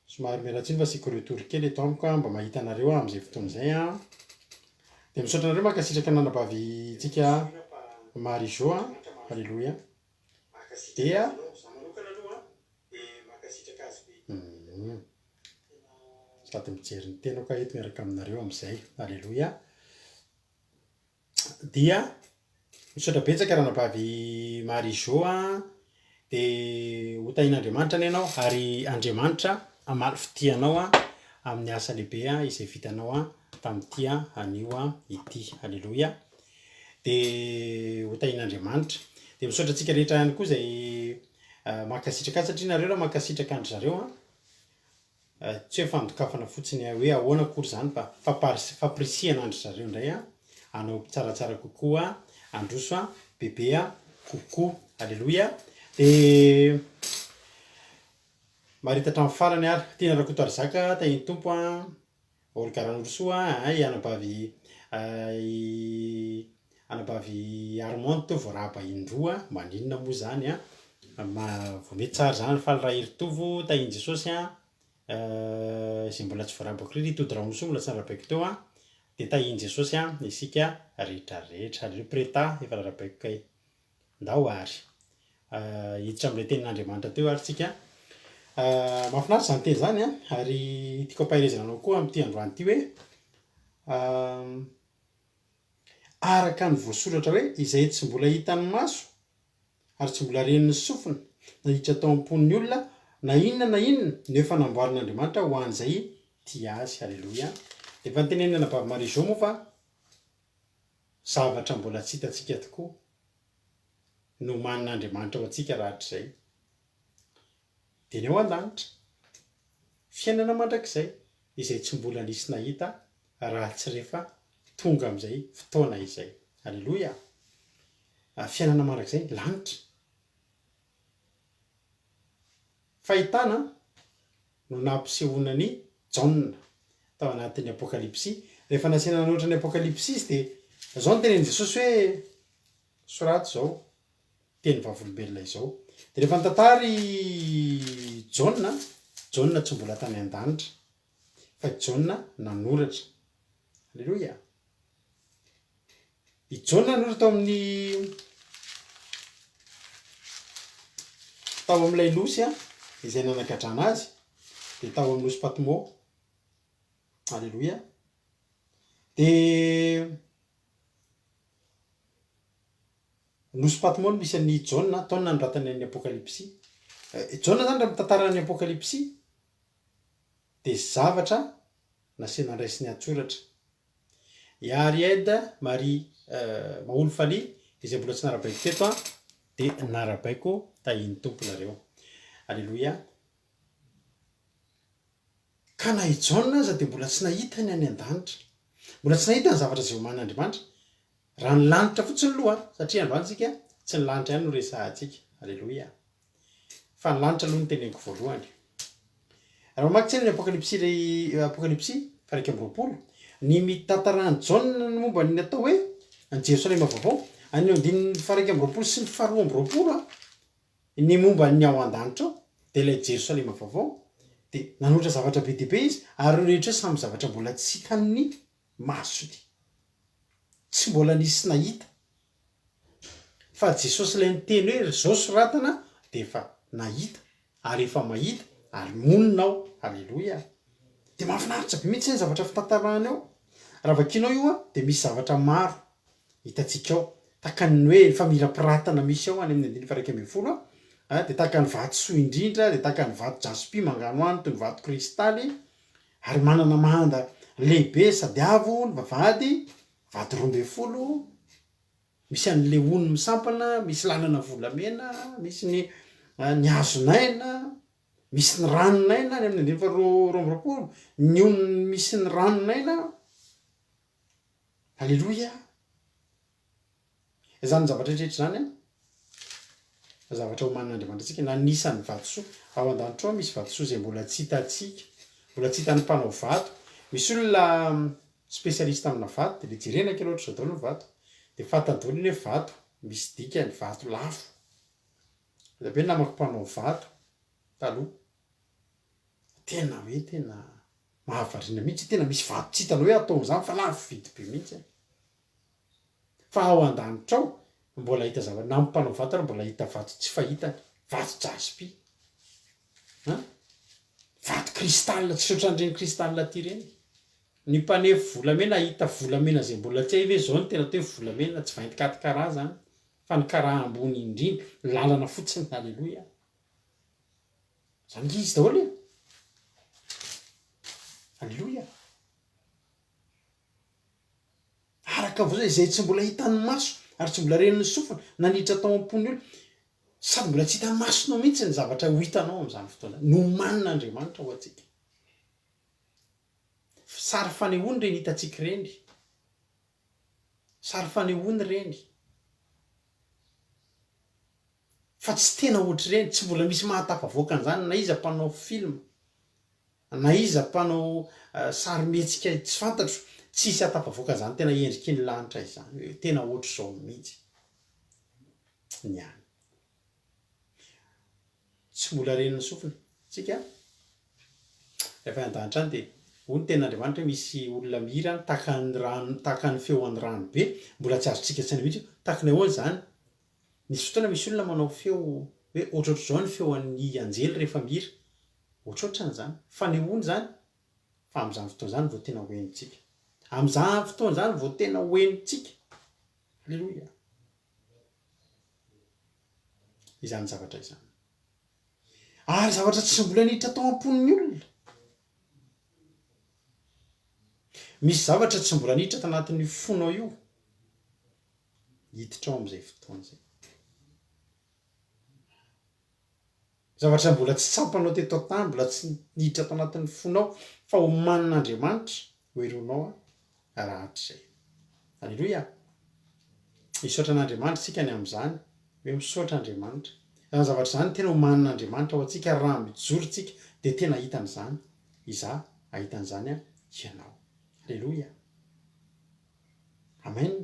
Somary miala tsiny fa asiako retour kely eto amiko an, mba mahita anareo aho amin'izay fotoana izay an! Dia misaotra anareo mankasitraka ny anabavintsika Marie Jo an! Aleloia! Dia Sady mijery ny tenako aho eto miaraka aminareo amin'izay. Aleloia! Dia misaotra betsaka ranabavy Marie Jo a, de ho tahian'Andriamanitra anie ianao ary Andriamanitra hamaly fitia anao amin'ny asa lehibe izay vitanao tamin'ity anio ity. Aleloia. De ho tahian'Andriamanitra. De misaotra antsika rehetra ihany koa izay mankasitraka ahy satria nareo raha mankasitraka an-dry zareo an, Tsy hoe fandokafana fotsiny hoe ahoana akory izany fa fampirisihana an-dry zareo indray hanao tsaratsara kokoa, handroso bebe kokoa. Aleloia. Dia maharita hatramin'ny farany ary. Tiana Rakotoarizaka, tahian'ny Tompo an. Olga Ranorosoa a, i anabavy i anabavy Armande teo vao rahaba indroa, maninona moa zany a, vao mety tsara zany, faly Raheritovo, tahin'i Jesosy a, izay mbola tsy voarahabako ry ry Tody Raonosoa mbola tsy narahabaiko teo a, dia tahin'i Jesosy a isika rehetra rehetra, aleo Preta efa narahabaiko kay. Ndao ary hiditra amin'ilay tenin'Andriamanitra teo ary tsika. Mahafinaritra izany teny izany an, ary tiako ampaherezana anao koa amin'ity androany ity hoe araka ny voasoratra hoe izay tsy mbola hitan'ny maso ary tsy mbola ren'ny sofina na hiditra tao am-pon'ny olona na inona na inona no efa namboarin'Andriamanitra ho an'izay tia azy. Aleloia. Dia efa notenenin'ny anabavy Marie Jo moa fa Zavatra mbola tsy hitantsika tokoa no omanin'Andriamanitra ho antsika rahatrizay. Dia ny ao an-danitra. Fiainana mandrakizay izay tsy mbola nisy nahita raha tsy rehefa tonga amin'izay fotoana izay. Aleloia! Fiainana mandrakizay, lanitra. Fahitana no nampisehoana an'i Jaona tao anatin'ny Apokalypsy. Rehefa nasiana nanoratra ny Apokalypsy izy dia izao no tenenin'i Jesosy hoe, Soraty izao teny vavolombelona izao. Dia rehefa nitantara i Jaona, Jaona tsy mbola tany an-danitra, fa i Jaona nanoratra. Aleloia! I Jaona nanoratra tao amin'ny tao amin'ilay nosy izay nanagadrana azy, dia tao amin'ny nosy Patmo. Aleloia. Dia nosy Patmo no misy an'i Jaona, tao no nanoratany ny Apokalypsy. I Jaona izany raha mitantara ny Apokalypsy dia zavatra nasiana ndraisiny an-tsoratra. I Aried Marie Maholifali izay mbola tsy narabaiko teto an, dia narabaiko tahin'ny Tompo nareo. Aleloia. Ka na i Jaona aza dia mbola tsy nahita ny any an-danitra. Mbola tsy nahita ny zavatra izay omanin'Andriamanitra. Raha ny lanitra fotsiny aloha, satria androany tsika tsy ny lanitra ihany no resahantsika. Aleloia. Fa ny lanitra aloha no teneniko voalohany. Raha mamaky tsena ny Apokalypsy ilay Apokalypsy faha 21, ny mitantaran'i Jaona ny momba ny atao hoe an'i Jerosalema vaovao, any andininy faha 21 sy ny faha 22, ny momba ny ao an-danitra ao, dia ilay Jerosalema vaovao, dia nanoratra zavatra be dia be izy, ary ireo rehetra ireo samy zavatra mbola tsy hitan'ny masony. Tsy mbola nisy nahita. Fa Jesosy ilay niteny hoe ry zao soratana dia efa nahita ary efa mahita ary monina ao. Aleloia. Dia mahafinaritra be mihitsy ny zavatra fitantarana ao. Raha vakianao io dia misy zavatra maro hitantsika ao. Tahaka ny hoe famirapiratana misy ao any amin'ny andininy faha 11 dia tahaka ny vatosoa indrindra, dia tahaka ny vato jaspy manganohano toy ny vato kristaly ary manana manda lehibe sady avo ny vavahady, vato 12, misy an'le ony misampana, misy lalana volamena, misy ny ny hazon'aina, misy ny ranon'aina any amin'ny andininy faha 22, ny ony misy ny ranon'aina. Aleloia! Izany zavatra rehetra izany an, zavatra omanin'Andriamanitra antsika, na ny isan'ny vatosoa. Ao an-danitra ao misy vatosoa izay mbola tsy hitantsika, mbola tsy hitan'ny mpanao vato. Misy olona spécialiste amina vato, dia le jerena kely ohatr'izao daholo ny vato, dia fantany daholo iny hoe vato misy dikany, vato lafo. Be dia be ny namako mpanao vato taloha. Tena hoe tena mahavariana mihitsy, tena misy vato tsy hitanao hoe atao an'izany fa lafo vidy be mihitsy an. Fa ao an-danitra ao mbola hahita zava, na ny mpanao vato ary mbola hahita vato tsy fahitany, vato jaspi an, vato cristal tsy ohatran'ireny cristal aty ireny. Ny mpanefy volamena hahita volamena izay mbola tsy hay ve zao no tena atao hoe volamena, tsy 24 carats zany fa ny carat ambony indrindra, lalana fotsiny, aleloia. Zany nge izy daholo e! Aleloia. Araka ny voalaza, izay tsy mbola hitan'ny maso ary tsy mbola ren'ny sofina na niditra tao am-pon'ny olona, sady mbola tsy hitan'ny masonao mihitsy ny zavatra ho hitanao amin'izany fotoana izany. Nomanin'Andriamanitra ho antsika. Sary fanehoana ireny hitantsika ireny. Sary fanehoana ireny. Fa tsy tena ohatr'ireny, tsy mbola misy mahatafavoaka an'izany na iza mpanao film. Na iza mpanao sarimihetsika tsy fantatro, tsy hisy hahatafavoaka an'izany tena endriky ny lanitra izany hoe tena ohatr'izao mihitsy ny any. Tsy mbola ren'ny sofina tsika rehefa any an-danitra any dia hoy ny tenin'Andriamanitra hoe misy olona mihira any tahaka ny rano, tahaka ny feo an'ny rano be, mbola tsy azontsika an-tsaina mihitsy hoe tahaka ny ahoana izany. Misy fotoana misy olona manao feo hoe ohatrohatr'izao ny feo an'ny anjely rehefa mihira. Ohatrohatran'izany. Fanehoana izany fa amin'izany fotoana izany vao tena ho henontsika. Amin'izany fotoana izany vao tena ho henontsika. Aleloia. Izany zavatra izany. Ary zavatra tsy mbola niditra tao am-pon'ny olona. Misy zavatra tsy mbola niditra tanatin'io fonao io. Hiditra ao amin'izay fotoana izay. Zavatra mbola tsy tsapanao teto an-tany, mbola tsy niditra tao anatin'ny fonao, fa omanin'Andriamanitra ho eronao rahatrizay. Aleloia! Hisaotra an'Andriamanitra isika ny amin'izany, hoe misaotra Andriamanitra. Izany zavatra izany tena omanin'Andriamanitra ho antsika, ary raha mijoro isika dia tena hahita an'izany izaho, hahita an'izany ianao. Aleloia! Amen!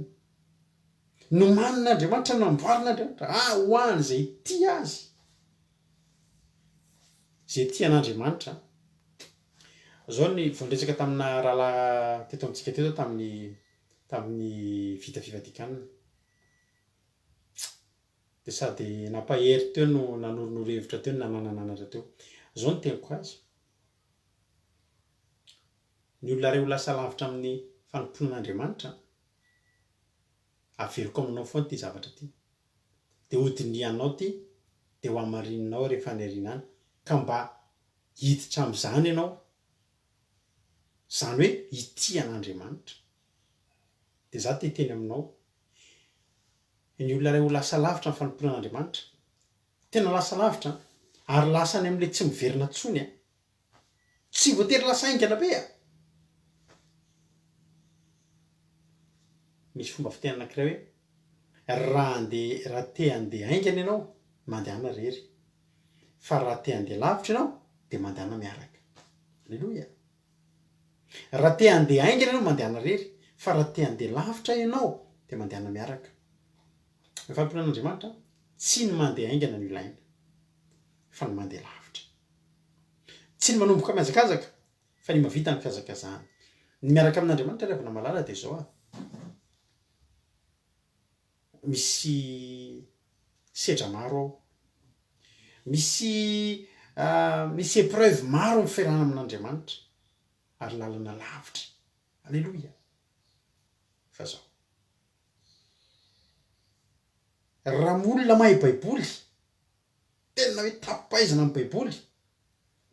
Nomanin'Andriamanitra, namboarin'Andriamanitra, ah, ho an'izay tia Azy. Izay tia an'Andriamanitra. Zao ny vao niresaka tamina rahalahy teto amintsika teto aho tamin'ny tamin'ny vita fivadikanina. Dia sady nampahery teo no nanoronoro hevitra teo no nananananatra teo. Zao ny teniko azy. Ny olona iray ho lasa lavitra amin'ny fanompoana an'Andriamanitra, Averiko aminao foana ity zavatra ity. Dia hodinihanao ity, dia hohamarininao rehefa any aoriana any, ka mba hiditra amin'izany ianao, izany hoe hitia an'Andriamanitra. Dia izaho te hiteny aminao, ny olona iray ho lasa lavitra amin'ny fanompoana an'Andriamanitra, tena lasa lavitra an, ary lasa any amin'ilay tsy miverina intsony an, Tsy voatery lasa haingana be a! Misy fomba fiteny anankiray hoe, raha handeha, raha te handeha haingana ianao, mandehana irery. Fa raha te handeha lavitra ianao, dia mandehana miaraka. Aleloia! Raha te handeha haingana ianao, mandehana irery, fa raha te handeha lavitra ianao, dia mandehana miaraka. Ny fanompoana an'Andriamanitra, tsy ny mandeha haingana no ilaina, fa ny mandeha lavitra. Tsy ny manomboka mihazakazaka, fa ny mahavita ny fihazakazahana. Ny miaraka amin'Andriamanitra ry havana malala dia izao a, misy sedra maro ao, misy misy épreuve maro amin'ny fiarahana amin'Andriamanitra, ary lalana lavitra. Aleloia! Fa izao. Raha olona mahay baiboly, tena hoe tapi-pahaizana amin'ny baiboly,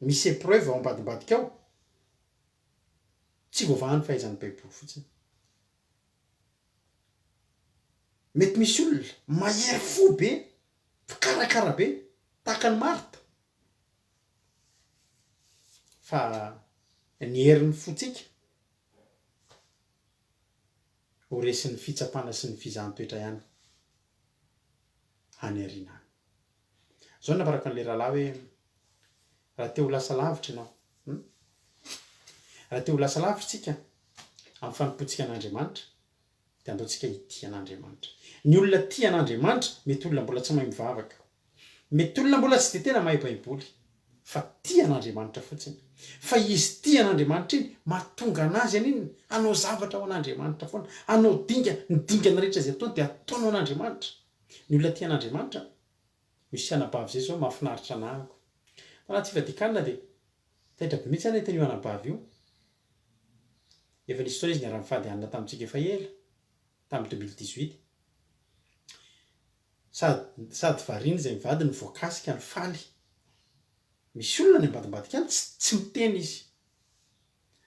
misy épreuve ao ambadimbadika ao, tsy voavaha ny fahaizany baiboly fotsiny. Mety misy olona mahery fo be, mpikarakara be, tahaka an'i Martha, fa ny herin'ny fontsika ho resin'ny fitsapana sy ny fizahan-toetra ihany any aoriana any. Izao no nambarako an'ilay rahalahy hoe, raha te ho lasa lavitra ianao, hum, raha te ho lasa lavitra isika amin'ny fanompoantsika an'Andriamanitra, dia andao tsika hitia an'Andriamanitra. Ny olona tia an'Andriamanitra, mety olona mbola tsy mahay mivavaka, mety olona mbola tsy dia tena mahay Baiboly, fa tia an'Andriamanitra fotsiny. Fa izy tia an'Andriamanitra iny, mahatonga an'azy haninona? Hanao zavatra ho an'Andriamanitra foana, hanao dingana, ny dingana rehetra izay ataony dia ataony ho an'Andriamanitra. Ny olona tia an'Andriamanitra, misy anabavy izay izao mahafinaritra anahako. Tanaty fivadikanina dia taitra be mihitsy aho nahita an'io anabavy io. Efa nisy fotoana izy niara-nifady hanina tamintsika efa ela, tamin'ny 2018. Sady sady variana izay mivady no voakasika no faly. Misy olona any ambadimbadika any tsy tsy miteny izy.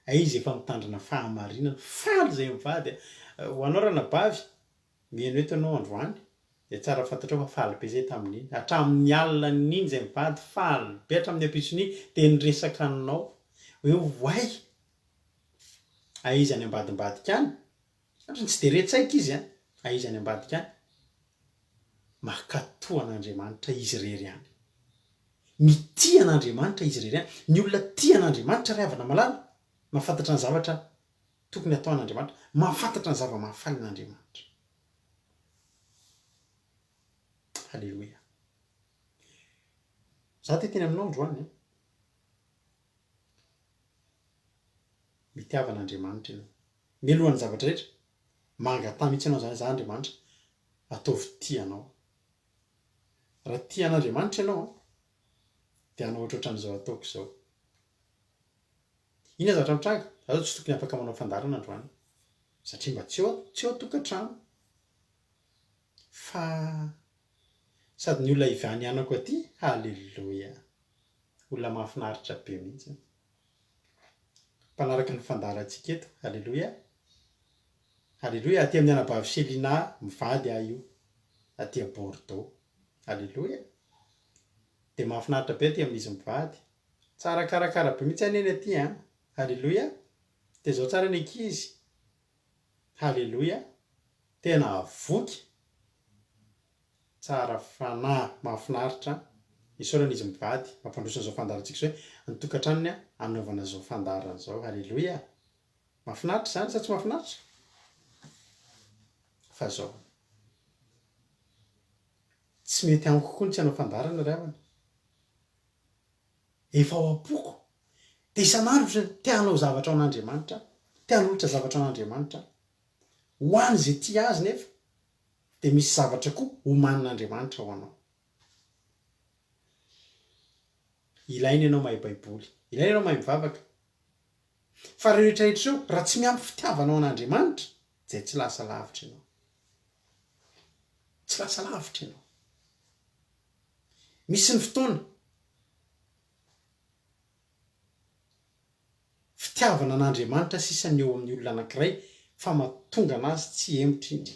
Hay izy efa mitandrina fahamarinana. Faly izay mivady a! Ho anao ranabavy, mihaino eto ianao androany, dia tsara fantatrao fa faly be izay tamin'iny. Hatramin'ny alina n'iny izay mivady, faly be hatramin'ny ampitson'iny dia niresaka anao hoe oay! Hay izy any ambadimbadika any. Ohatran'ny tsy dia re tsaika izy an! Hay izy any ambadika any. Mankatò an'Andriamanitra izy irery ihany. Mitia an'Andriamanitra izy irery ihany. Ny olona tia an'Andriamanitra ry havana malala, mahafantatra ny zavatra tokony hatao an'Andriamanitra, mahafantatra ny zava-mahafaly an'Andriamanitra. Haleloia. Za te hiteny aminao androany an. Mitiava an'Andriamanitra ianao. Mialohan'ny zavatra rehetra, mangataha mihitsy ianao izany, Za Andriamanitra, ataovy tia anao. Raha tia an'Andriamanitra ianao an, dia hanao ohatrohatran'izao ataoko izao. Inona zavatra mitranga? Za zao tsy tokony afaka manao fandaharana androany, satria mba tsy eo tsy eo an-tokantrano. Fa sady ny olona ivanianako aty, haleloia! Olona mahafinaritra be mihitsy. Mpanaraka ny fandaharantsika eto. Haleloia. Haleloia. Aty amin'ny anabavy Selina mivady aho io. Aty Bordeaux. Haleloia. Dia mahafinaritra be aty amin'izy mivady. Tsara karakara be mihitsy anie ny aty an. Haleloia. Tezao tsara ny ankizy. Haleloia. Tena voky. Tsara fanahy mahafinaritra isaorana izy mivady mampandroso an'izao fandaharantsika izao hoe ny tokantranony hanaovana izao fandaharana izao haleloia mahafinaritra izany sa tsy mahafinaritra fa zao tsy mety amiko koa ny tsy hanao fandaharana ry havana efa ao am-poko dia isan'andro ohatrany te hanao zavatra ho an'Andriamanitra te hanolotra zavatra ho an'Andriamanitra ho an'izay tia azy nefa dia misy zavatra koa omanin'Andriamanitra ho anao. Ilaina ianao mahay Baiboly, ilaina ianao mahay mivavaka. Fa ireo rehetra rehetra ireo, raha tsy miampy fitiavanao an'Andriamanitra, dia tsy lasa lavitra ianao. Tsy lasa lavitra ianao. Misy ny fotoana Fitiavana an'Andriamanitra sisa ny eo amin'ny olona anankiray fa mahatonga anazy tsy hihemotra iny,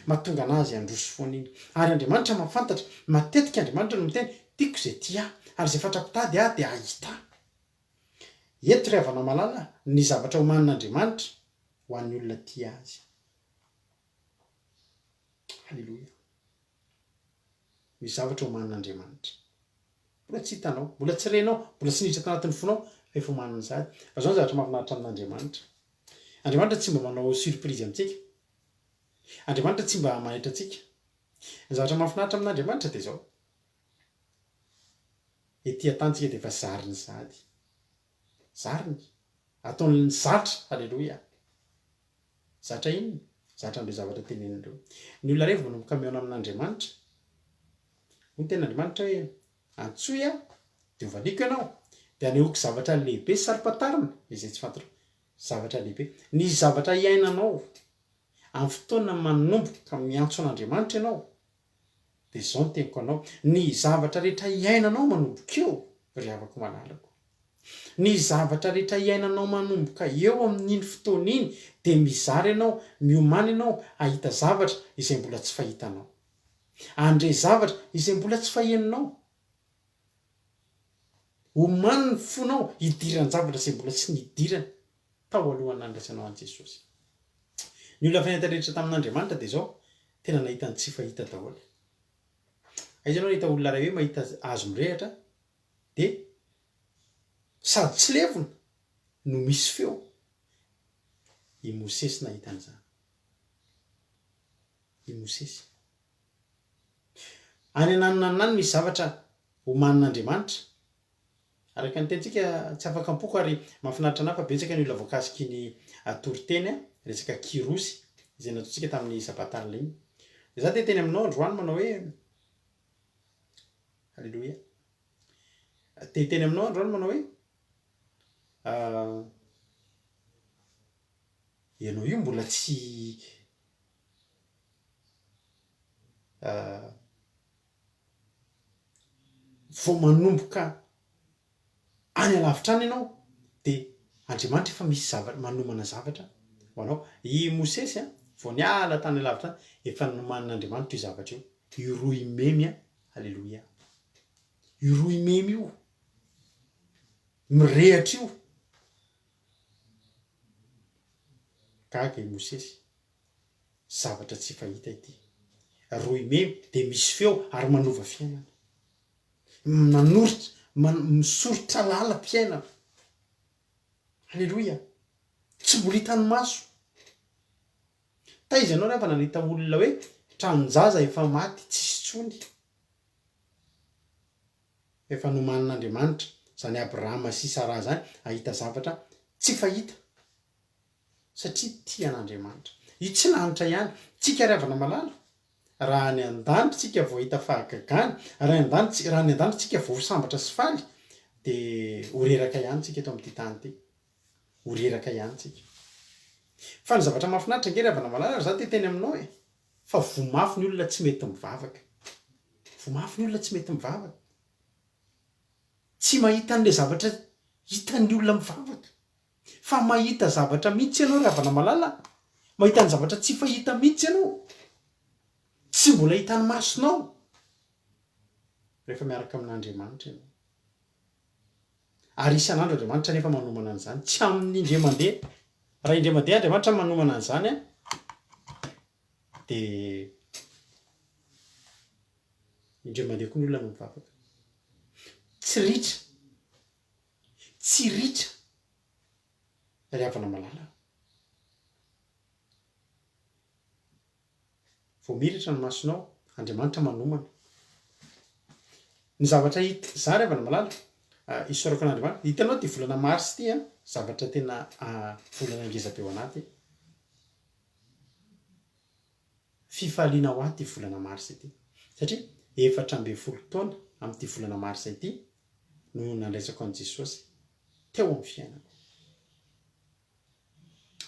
mahatonga anazy handroso foana iny. Ary Andriamanitra mahafantatra, matetika Andriamanitra no miteny, tiako izay tia ahy, ary izay fatra-pitady ahy dia hahita ahy. Eto ry havana malala ny zavatra omanin'Andriamanitra ho an'ny olona tia azy. Haleloia. Misy zavatra omanin'Andriamanitra. Mbola tsy hitanao, mbola tsy renao, mbola tsy niditra tanatin'ny fonao. Fa efa omaniny sahady. Fa izao ny zavatra mahafinaritra amin'Andriamanitra. Andriamanitra tsy mba manao surprise amintsika. Andriamanitra tsy mba manaitra antsika. Ny zavatra mahafinaritra amin'Andriamanitra dia izao. Ety an-tany tsika dia efa zariny sahady. Zariny. Ataony zatra. Aleloia. Zatra inona? Zatra an'ireo zavatra teneniny ireo. Ny olona iray vao manomboka mihaona amin'Andriamanitra, hoy ny tenin'Andriamanitra hoe, Antsoy aho, dia hovaliako ianao, dia hanehoako zavatra lehibe sy saro-pantarina izay tsy fantatrao. Zavatra lehibe. Ny zavatra iainanao amin'ny fotoana manomboka miantso an'Andriamanitra ianao, dia izao no teniko anao, ny zavatra rehetra iainanao manomboka eo, ry havako malalako, ny zavatra rehetra iainanao manomboka eo amin'iny fotoana iny, dia mizara ianao, miomàna ianao hahita zavatra izay mbola tsy fahitanao. Handre zavatra izay mbola tsy fahenonao. Omano ny fonao hidiran-javatra izay mbola tsy nidirany tao alohan'ny nandraisanao an'i Jesosy. Ny olona fahita rehetra tamin'Andriamanitra dia izao, tena nahita ny tsy fahita daholo. Aiza ianao nahita olona iray hoe mahita hazo mirehitra dia sady tsy levona no misy feo? I Mosesy nahita an'izany. I Mosesy. Any ananonanona any misy zavatra omanin'Andriamanitra. Araka ny tenintsika, tsy afaka am-poko ary mahafinaritra anah fa betsaka ny olona voakasik'iny toriteny resaka kirosy izay nataontsika tamin'ny sabata alina iny. Dia za te hiteny aminao androany manao hoe, Aleloia. Te hiteny aminao androany manao hoe, ianao io mbola tsy Vao manomboka any alavitra any ianao dia Andriamanitra efa misy zavatra manomana zavatra ho anao. I Mosesy an, vao niala tany alavitra tany, efa nomanin'Andriamanitra io zavatra io. Io rohy memy an, aleloia. Io rohy memy io, mirehatra io. Gaga i Mosesy. Zavatra tsy fahita ity. Rohy memy dia misy feo ary manova fiainana. Manoritra, misoritra lalam-piainana. Aleloia! Tsy mbola hitan'ny maso. Taiza ianao ry havana nahita olona hoe tranon-jaza efa maty tsisy intsony. Efa nomanin'Andriamanitra izany Abrahama sy Saraha izany hahita zavatra tsy fahita. Satria tia an'Andriamanitra. Io tsy lanitra ihany. Tsika ry havana malala, raha any an-danitra tsika vao hahita fahagagana, raha any an-danitra, raha any an-danitra tsika vao ho sambatra sy faly, dia ho reraka ihany tsika eto amin'ity tany ity. Ho reraka ihany tsika. Fa ny zavatra mahafinaritra ange ry havana malala, ry za te hiteny aminao e, fa voa mafy ny olona tsy mety mivavaka. Voa mafy ny olona tsy mety mivavaka. Tsy mahita an'ilay zavatra hitan'ny olona mivavaka. Fa mahita zavatra mihitsy ianao ry havana malala a! Mahita ny zavatra tsy fahita mihitsy ianao, tsy mbola hitan'ny masonao, rehefa miaraka amin'Andriamanitra ianao. Ary isan'andro Andriamanitra anefa manomana an'izany, tsy amin'ny indray mandeha. Raha indray mandeha Andriamanitra manomana an'izany an, dia indray mandeha koa ny olona no mivavaka. Tsy ritra. Tsy ritra ry havana malala a! Vao miratra ny masonao, Andriamanitra manomana. Ny zavatra hita, za ry havana malala, isaorako an'Andriamanitra, hitanao ity volana mars ity an, zavatra tena volana ngeza be ho anah ity. Fifaliana ho ahy ity volana mars ity, satria 14 taona amin'ity volana mars ity no nandraisako an'i Jesosy teo amin'ny fiainako.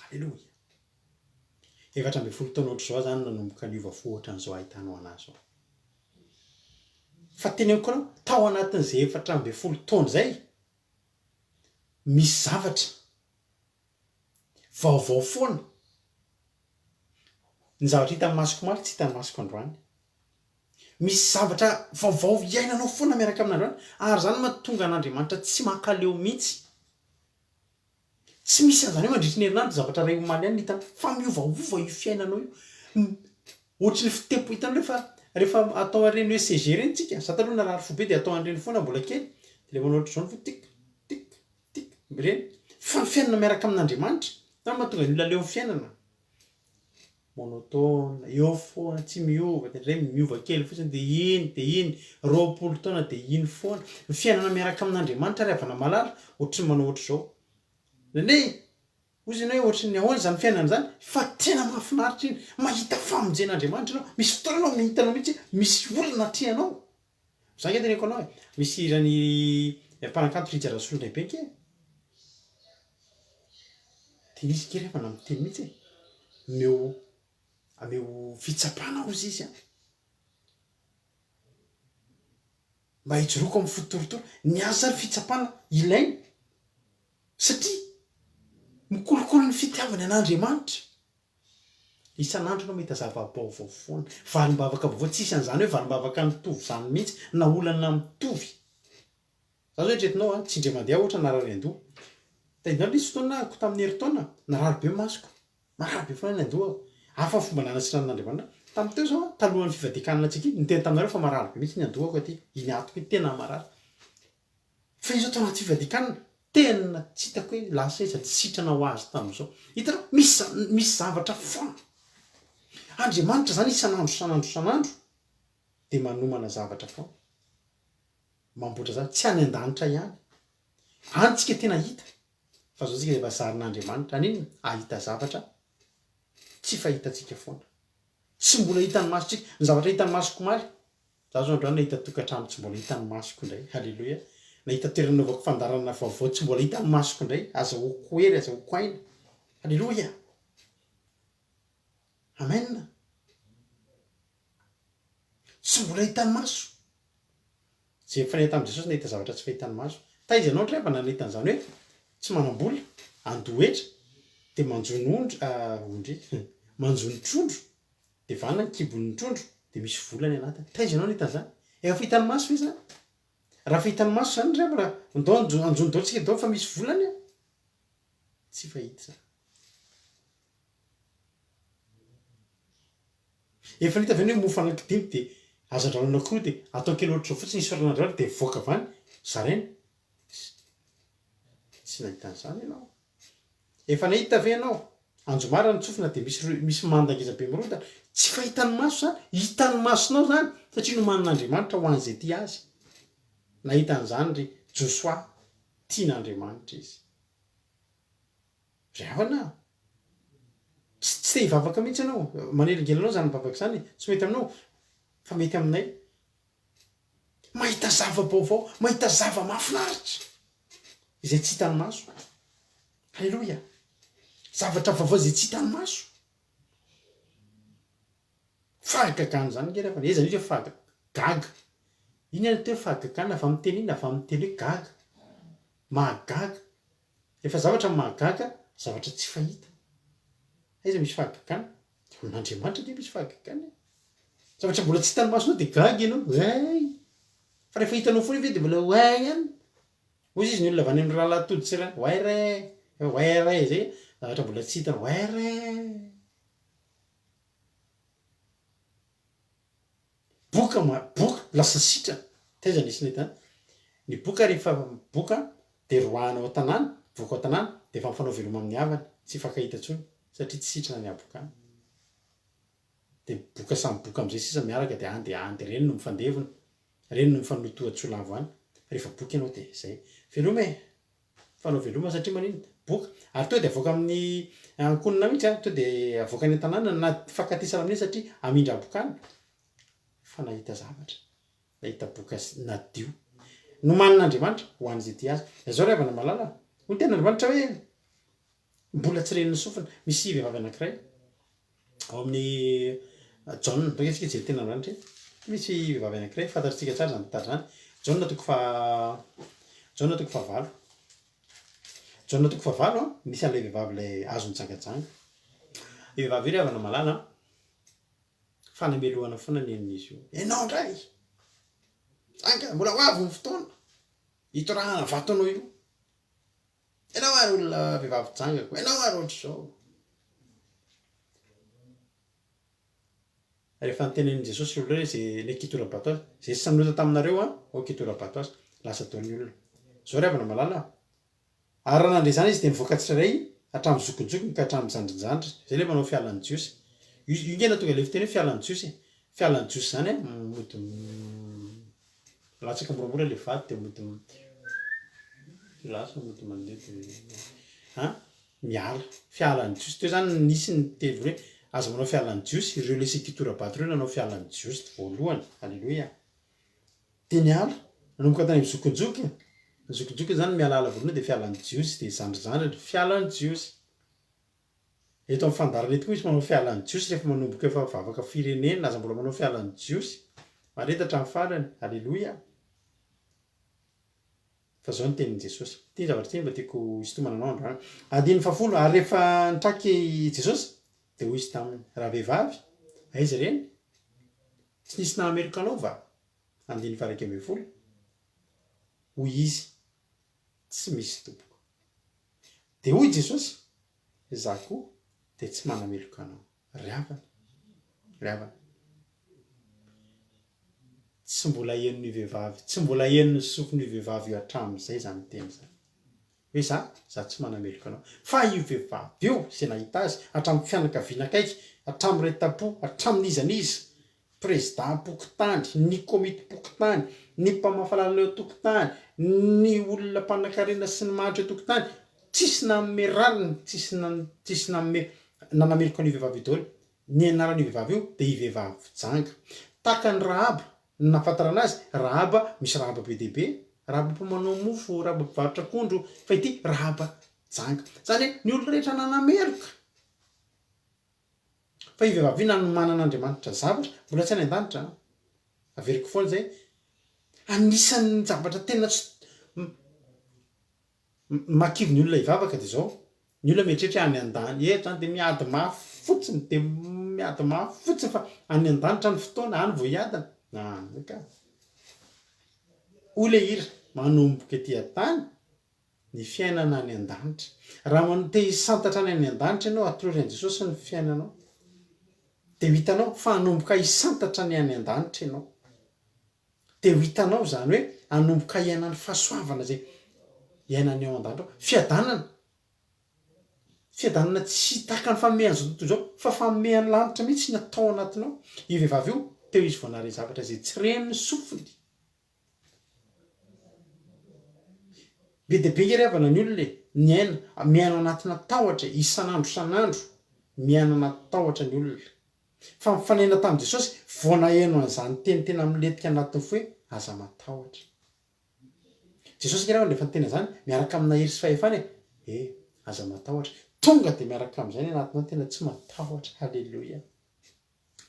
Aleloia. 14 taona ohatr'izao aho zany nanomboka niova fo ohatran'izao ahitanao an'ahy izao. Fa teneniko anao, tao anatin'izay 14 taona izay, misy zavatra vaovao foana. Ny zavatra hitan'ny masoko omaly tsy hitan'ny masoko androany. Misy zavatra vaovao iainanao foana miaraka amin'Andriamanitra, ary izany no mahatonga an'Andriamanitra tsy mankaleo mihitsy. Tsy misy an'izany hoe mandritry ny herinandro zavatra iray omaly ihany no hitanao, fa miovaova io fiainanao io. Ohatry ny fitepo, hitanao rehefa rehefa atao an'ireny ECG ireny tsika, za taloha narary fo be dia atao an'ireny foana mbola kely, dia le manao ohatr'izao ny fo tik, tik, tik. Ireny. Fa ny fiainana miaraka amin'Andriamanitra, izany no mahatonga ny olona leo ny fiainana. Monotone, eo foana, tsy miova, dia indray miova kely fotsiny dia iny, dia iny, 20 taona dia iny foana. Ny fiainana miaraka amin'Andriamanitra ry havana malala, ohatry ny manao ohatr'izao. Indraindray, hoy izy hoe ohatry ny ahoana izany fiainana izany, fa tena mahafinaritra iny, mahita famonjen'Andriamanitra ianao, misy fotoana ianao hitanao mihitsy hoe misy olona atrehanao. Za nge teneniko anao e, misy hiran'i mpanakanto Rija Rasolondraibe nge e, de izy nge refa miteny mihitsy e, omeo ameo fitsapana ozy izy an, mba hijoroako amin'ny fo torotoro, ny azy zany fitsapana ilainy satria mikolokolo ny fitiavany an'Andriamanitra. Isan'andro ianao mahita zava-baovao foana. Valim-bavaka vaovao, tsisy an'izany hoe valim-bavaka mitovy izany mihitsy, na olana mitovy. Za zao eritreretinao an, tsy indray mandeha ohatra narary an-doha. Tadidinao nisy fotoana ahako tamin'ny herintaona, narary be ny masoko. Marary be foana ny an-dohako. Hafa ny fomba nanasitranan'Andriamanitra ahy. Tamin'ny teo izao an, talohan'ny fivadian-kanina antsika iny, niteny taminareo fa marary be mihitsy ny an-dohako aty. Iny atiko iny tena marary. Fa izy zao tao anaty fivadikanana, tena tsy hitako hoe lasa aiza, tsy sitrana ho azy tamin'izao. Hitanao, misy misy zavatra foana. Andriamanitra zany isan'andro isan'andro isan'andro dia manomana zavatra foana. Mamboatra zavatra, tsy any an-danitra ihany. Any tsika tena hita, fa zao tsika efa zarin'Andriamanitra. Haninona? Hahita zavatra tsy fahitantsika foana. Tsy mbola hitan'ny masontsika. Ny zavatra hitan'ny masoko omaly, Za zao androany nahita tokantrano tsy mbola hitan'ny masoko indray, haleloia, nahita toerana nanaovako fandaharana vaovao tsy mbola hitan'ny masoko indray, azahoako hery, azahoako aina, haleloia, amen, tsy mbola hitan'ny maso, ze nifanena tamin'i Jesosy nahita zavatra tsy fahitan'ny maso, taiza ianao ndry havana nahita an'izany hoe tsy manam-bola, handoa hetra, de manjono ondry, ondry, manjono trondro, Dia vanona ny kibon'ny trondro dia misy vola any anatiny. Taiza ianao nahita an'izany? Efa fahitan'ny maso ve izany? Raha fahitan'ny maso izany ry havana, ndao anjo- anjono daholo tsika daholo fa misy vola any an! Tsy fahita izany. Efa nahita ve ny hoe mofo anankidimy dia hazandrano anankiroa dia atao kely ohatr'izao fotsiny isaorana Andriamanitra dia mivoaka avy any, zaraina? Tsy nahita an'izany ianao. Efa nahita ve ianao? Anjomara ny tsofina dia misy misy manda ngeza be mirodana. Tsy fahitan'ny maso izany, hitan'ny masonao izany satria nomanin'Andriamanitra ho an'izay tia azy. Nahita an'izany ry Josoa, tian'Andriamanitra izy. Ry havana a! Tsy tsy te hivavaka mihitsy ianao, manelingelina anao izany mivavaka izany e, tsy mety aminao fa mety aminay. Mahita zava-baovao, mahita zava-mahafinaritra izay tsy hitan'ny maso. Aleloia! Zavatra vaovao izay tsy hitan'ny maso. Fahagagana izany nge refa, aiza mihitsy hoe fahaga, gaga. Inona ny atao hoe fahagagana? Avy amin'ny teny inona? Avy amin'ny teny hoe gaga. Mahagaga. Rehefa zavatra mahagaga, zavatra tsy fahita. Aiza misy fahagagana? Amin'Andriamanitra ange misy fahagagana e. Zavatra mbola tsy hitan'ny masonao dia gaga ianao, way! Fa rehefa hitanao foana ve dia mbola way ihany? Hoy izy ny olona avy any amin'ny rahalahy Tody sy ra, way re! Way re zay, zavatra mbola tsy hitanao, way re! Boka ma, boka, lasa sitrana. Taiza nisy nahita an'izany? Ny boka rehefa boka dia roahana ao an-tanàna, mivoaka ao an-tanàna dia efa mifanao veloma amin'ny havany, tsy hifankahita intsony satria tsy sitrana ny habokana. Dia boka samy boka amin'izay sisa miaraka dia any dia any dia ireny no mifandevona, ireny no mifanotoa tsolavo any. Fa rehefa boka ianao dia izay. Veloma e! Mifanao veloma satria maninona? Boka. Ary tonga dia avoaka amin'ny ankonona mihitsy an, tonga dia avoaka any an-tanàna na fankatesana amin'iny satria hamindra habokana. Fa nahita zavatra. Nahita boka nadio. Nomanin'Andriamanitra ho an'izay tia azy. Izao ry havana malala, hoy ny tenin'Andriamanitra hoe, mbola tsy ren'ny sofina. Misy vehivavy anankiray ao amin'ny Jaona, ndao isika hijery tenin'Andriamanitra e. Misy vehivavy anankiray, fantatritsika tsara izany tantara izany. Jaona toko faha, Jaona toko fahavalo. Jaona toko fahavalo an, misy an'ilay vehivavy ilay azo nijangajanga. Io vehivavy io ry havana malala an, Fanamelohana foana ny an'izy io. Enao ndray! Anga, mbola ho avy ny fotoana hitorahana vato anao io. Enao ary olona vehivavy jangako, enao ary ohatr'izao. Rehefa notenenin'i Jesosy ireo olona ireo izay nety hitora-bato azy, izay tsy nanota taminareo an, aoka hitora-bato azy. Lasa daholo ny olona. Izao ry havana malala a! Ary raha nandre izany izy dia nivoaka tsirairay hatramin'ny zokinjokiny ka hatramin'ny zandrinjandriny. Izay ilay manao fialan'ny Jiosy. Io io nge nahatonga ilay fiteny hoe fialan'ny Jiosy e. Fialan'ny Jiosy izany an, mody milatsaka moramora ilay vato dia mody lasa mody mandeha dia an, miala. Fialan'ny Jiosy. Teo izany nisy ny teny hoe aza manao fialan'ny Jiosy, ireo ilay sekitora-bato ireo nanao fialan'ny Jiosy voalohany. Aleloia. Dia niala, nanomboka tany amin'ny zokinjokiny, ny zokinjokiny izany mialaala voalohany dia fialan'ny Jiosy, dia zandrizandriny, fialan'ny Jiosy. Eto amin'ny fandaharana eto koa misy manao fialan'ny Jiosy rehefa manomboka efa vavaka firenena, aza mbola manao fialan'ny Jiosy. Mahareta hatramin'ny farany. Aleloia. Fa izao ny tenin'i Jesosy. Ity ny zavatra ity mba tiako hisintomana anao androany. Andininy fahafolo, ary rehefa nitraky i Jesosy, dia hoy izy taminy, Ravehivavy, aiza ireny? Tsy nisy nahameloka anao va? Andininy faha-11, Hoy izy, Tsy misy, Tompoko. Dia hoy Jesosy, Izaho koa dia tsy manameloka anao. Ry havana, ry havana, tsy mbola henon'io vehivavy, tsy mbola henon'ny sofin'io vehivavy io hatramin'izay izany teny izany. Hoe za, za tsy manameloka anao. Fa io vehivavy io, izay nahita azy, hatramin'ny fianakaviana akaiky, hatramin'ny iray tampo, hatramin'iza n'iza, prezidam-pokontany, ny komitim-pokontany, ny mpamafa lalana eo an-tokotany, ny olona mpanankarena sy ny mahantra eo an-tokotany, tsisy nanome rariny, tsisy tsisy nanome, nanameloka an'io vehivavy io daholo. Ny anaran'io vehivavy io dia i vehivavy janga. Tahaka an'i Rahaba, ny nahafantarana azy, Rahaba, misy Rahaba be dia be, Rahaba mpamanao mofo, Rahaba mpivarotra akondro, fa ity Rahaba janga. Izany hoe ny olona rehetra nanameloka fa io vehivavy io nanomanan'Andriamanitra zavatra, mbola tsy any an-danitra an, averiko foana izay, anisan'ny zavatra tena tsy Mahakivy ny olona hivavaka dia izao, ny olona mieritreritra hoe any an-danitra, eto izany dia miady mafy fotsiny, dia miady mafy fotsiny fa any an-danitra ny fotoana, any vao hiadana. Any ka. Hoy ilay hira, manomboka ety an-tany ny fiainana any an-danitra. Raha te hisantatra any any an-danitra ianao, atolory an'i Jesosy ny fiainanao. Dia ho hitanao fa hanomboka hisantatra ny any an-danitra ianao. Dia ho hitanao izany hoe hanomboka hiaina ny fahasoavana izay iainan'ny ao an-danitra ao. Fiadanana. Fiadanana tsy tahaka ny famehan'izao tontolo izao, fa famehan'ny lanitra mihitsy ny atao anatinao. Io vehivavy io, teo izy vao nahare zavatra izay tsy ren'ny sofiny. Be dia be nge ry havana ny olona e, miaina, miaina ao anatina tahotra e, isan'andro isan'andro miaina anaty tahotra ny olona. Fa nifanena tamin'i Jesosy vao naheno an'izany teny tena milentika anatin'ny fo hoe aza matahotra. Jesosy ange rehefa niteny an'izany miaraka amina hery sy fahefana e! Eh! Aza matahotra. Tonga dia miaraka amin'izay ny anatinao tena tsy matahotra. Haleloia.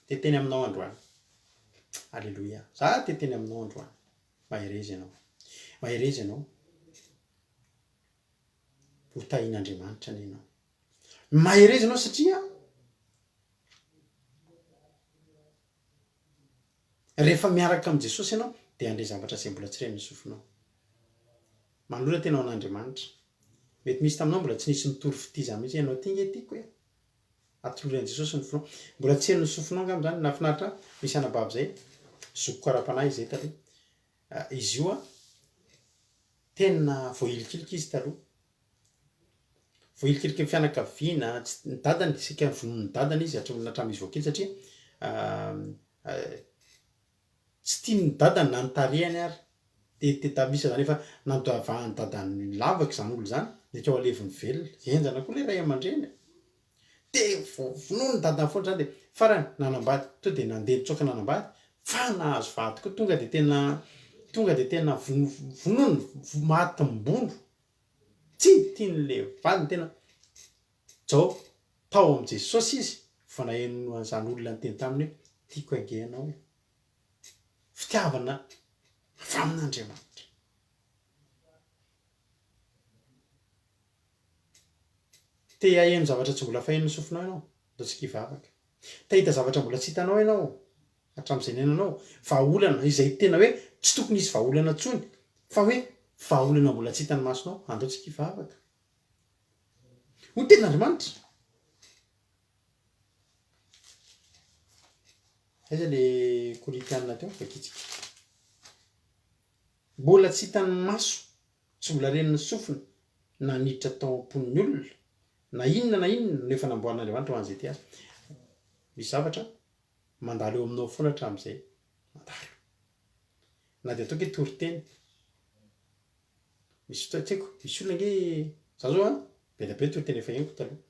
Te hiteny aminao androany. Haleloia. Za te hiteny aminao androany. Mahereza ianao. Mahereza ianao. Ho tahian'Andriamanitra anie ianao. Mahereza ianao satria rehefa miaraka amin'i Jesosy ianao dia handre zavatra izay mbola tsy ren'ny sofinao. Manolora tena ho an'Andriamanitra. Mety misy taminao mbola tsy nisy nitory fitia izany mihitsy, ianao ity nge tiako e. Atolory an'i Jesosy ny fonao. Mbola tsy henon'ny sofinao angamba izany. Nahafinaritra ahy, misy anabavy izay, zokiko ara-panahy izay taloha. Izy io an, tena voahilikilika izy taloha. Voahilikiliky ny fianakaviana, tsy, ny dadany, saika vonoin'ny dadany izy hatramin'ny hatramin'izy vao kely satria tsy tian'ny dadany na ny tarehiny ary. Dia dia da misy zany efa nandavahan'ny dadany lavaka izany olona izany, nety ho aleviny velona. Henjana koa ilay ray aman-dreny e! Dia vonoin'ny dadany foana izany dia farany nanambady, tonga dia nandeha nitsoaka nanambady fa nahazo vady koa tonga dia tena tonga dia tena vono- vonoiny, matim-bolo. Tsy tian'le vadiny tena Jao tao amin'i Jesosy izy vao naheno an'izany olona niteny taminy hoe tiako ange ianao e. Fitiavana avy amin'Andriamanitra. Te haheno zavatra tsy mbola fahenon'ny sofinao ianao, ndao tsika hivavaka. Te hahita zavatra mbola tsy hitanao ianao hatramin'izay niainanao, vahaolana izay tena hoe tsy tokony hisy vahaolana intsony fa hoe vahaolana mbola tsy hitan'ny masonao, andao tsika hivavaka. Hoy ny tenin'Andriamanitra. Aiza le Korintiana teo? Vakitsika. Mbola tsy hitan'ny maso, tsy mbola ren'ny sofina. na niditra tao am-pon'ny olona, na inona na inona no efa namboarin'Andriamanitra ho an'izay tia azy. Misy zavatra mandalo eo aminao foana hatramin'izay. Mandalo. Na dia ataoko hoe toriteny. Misy fotoana, tsy haiko, misy olona ange, za zao an, be dia be ny toriteny efa henoko taloha.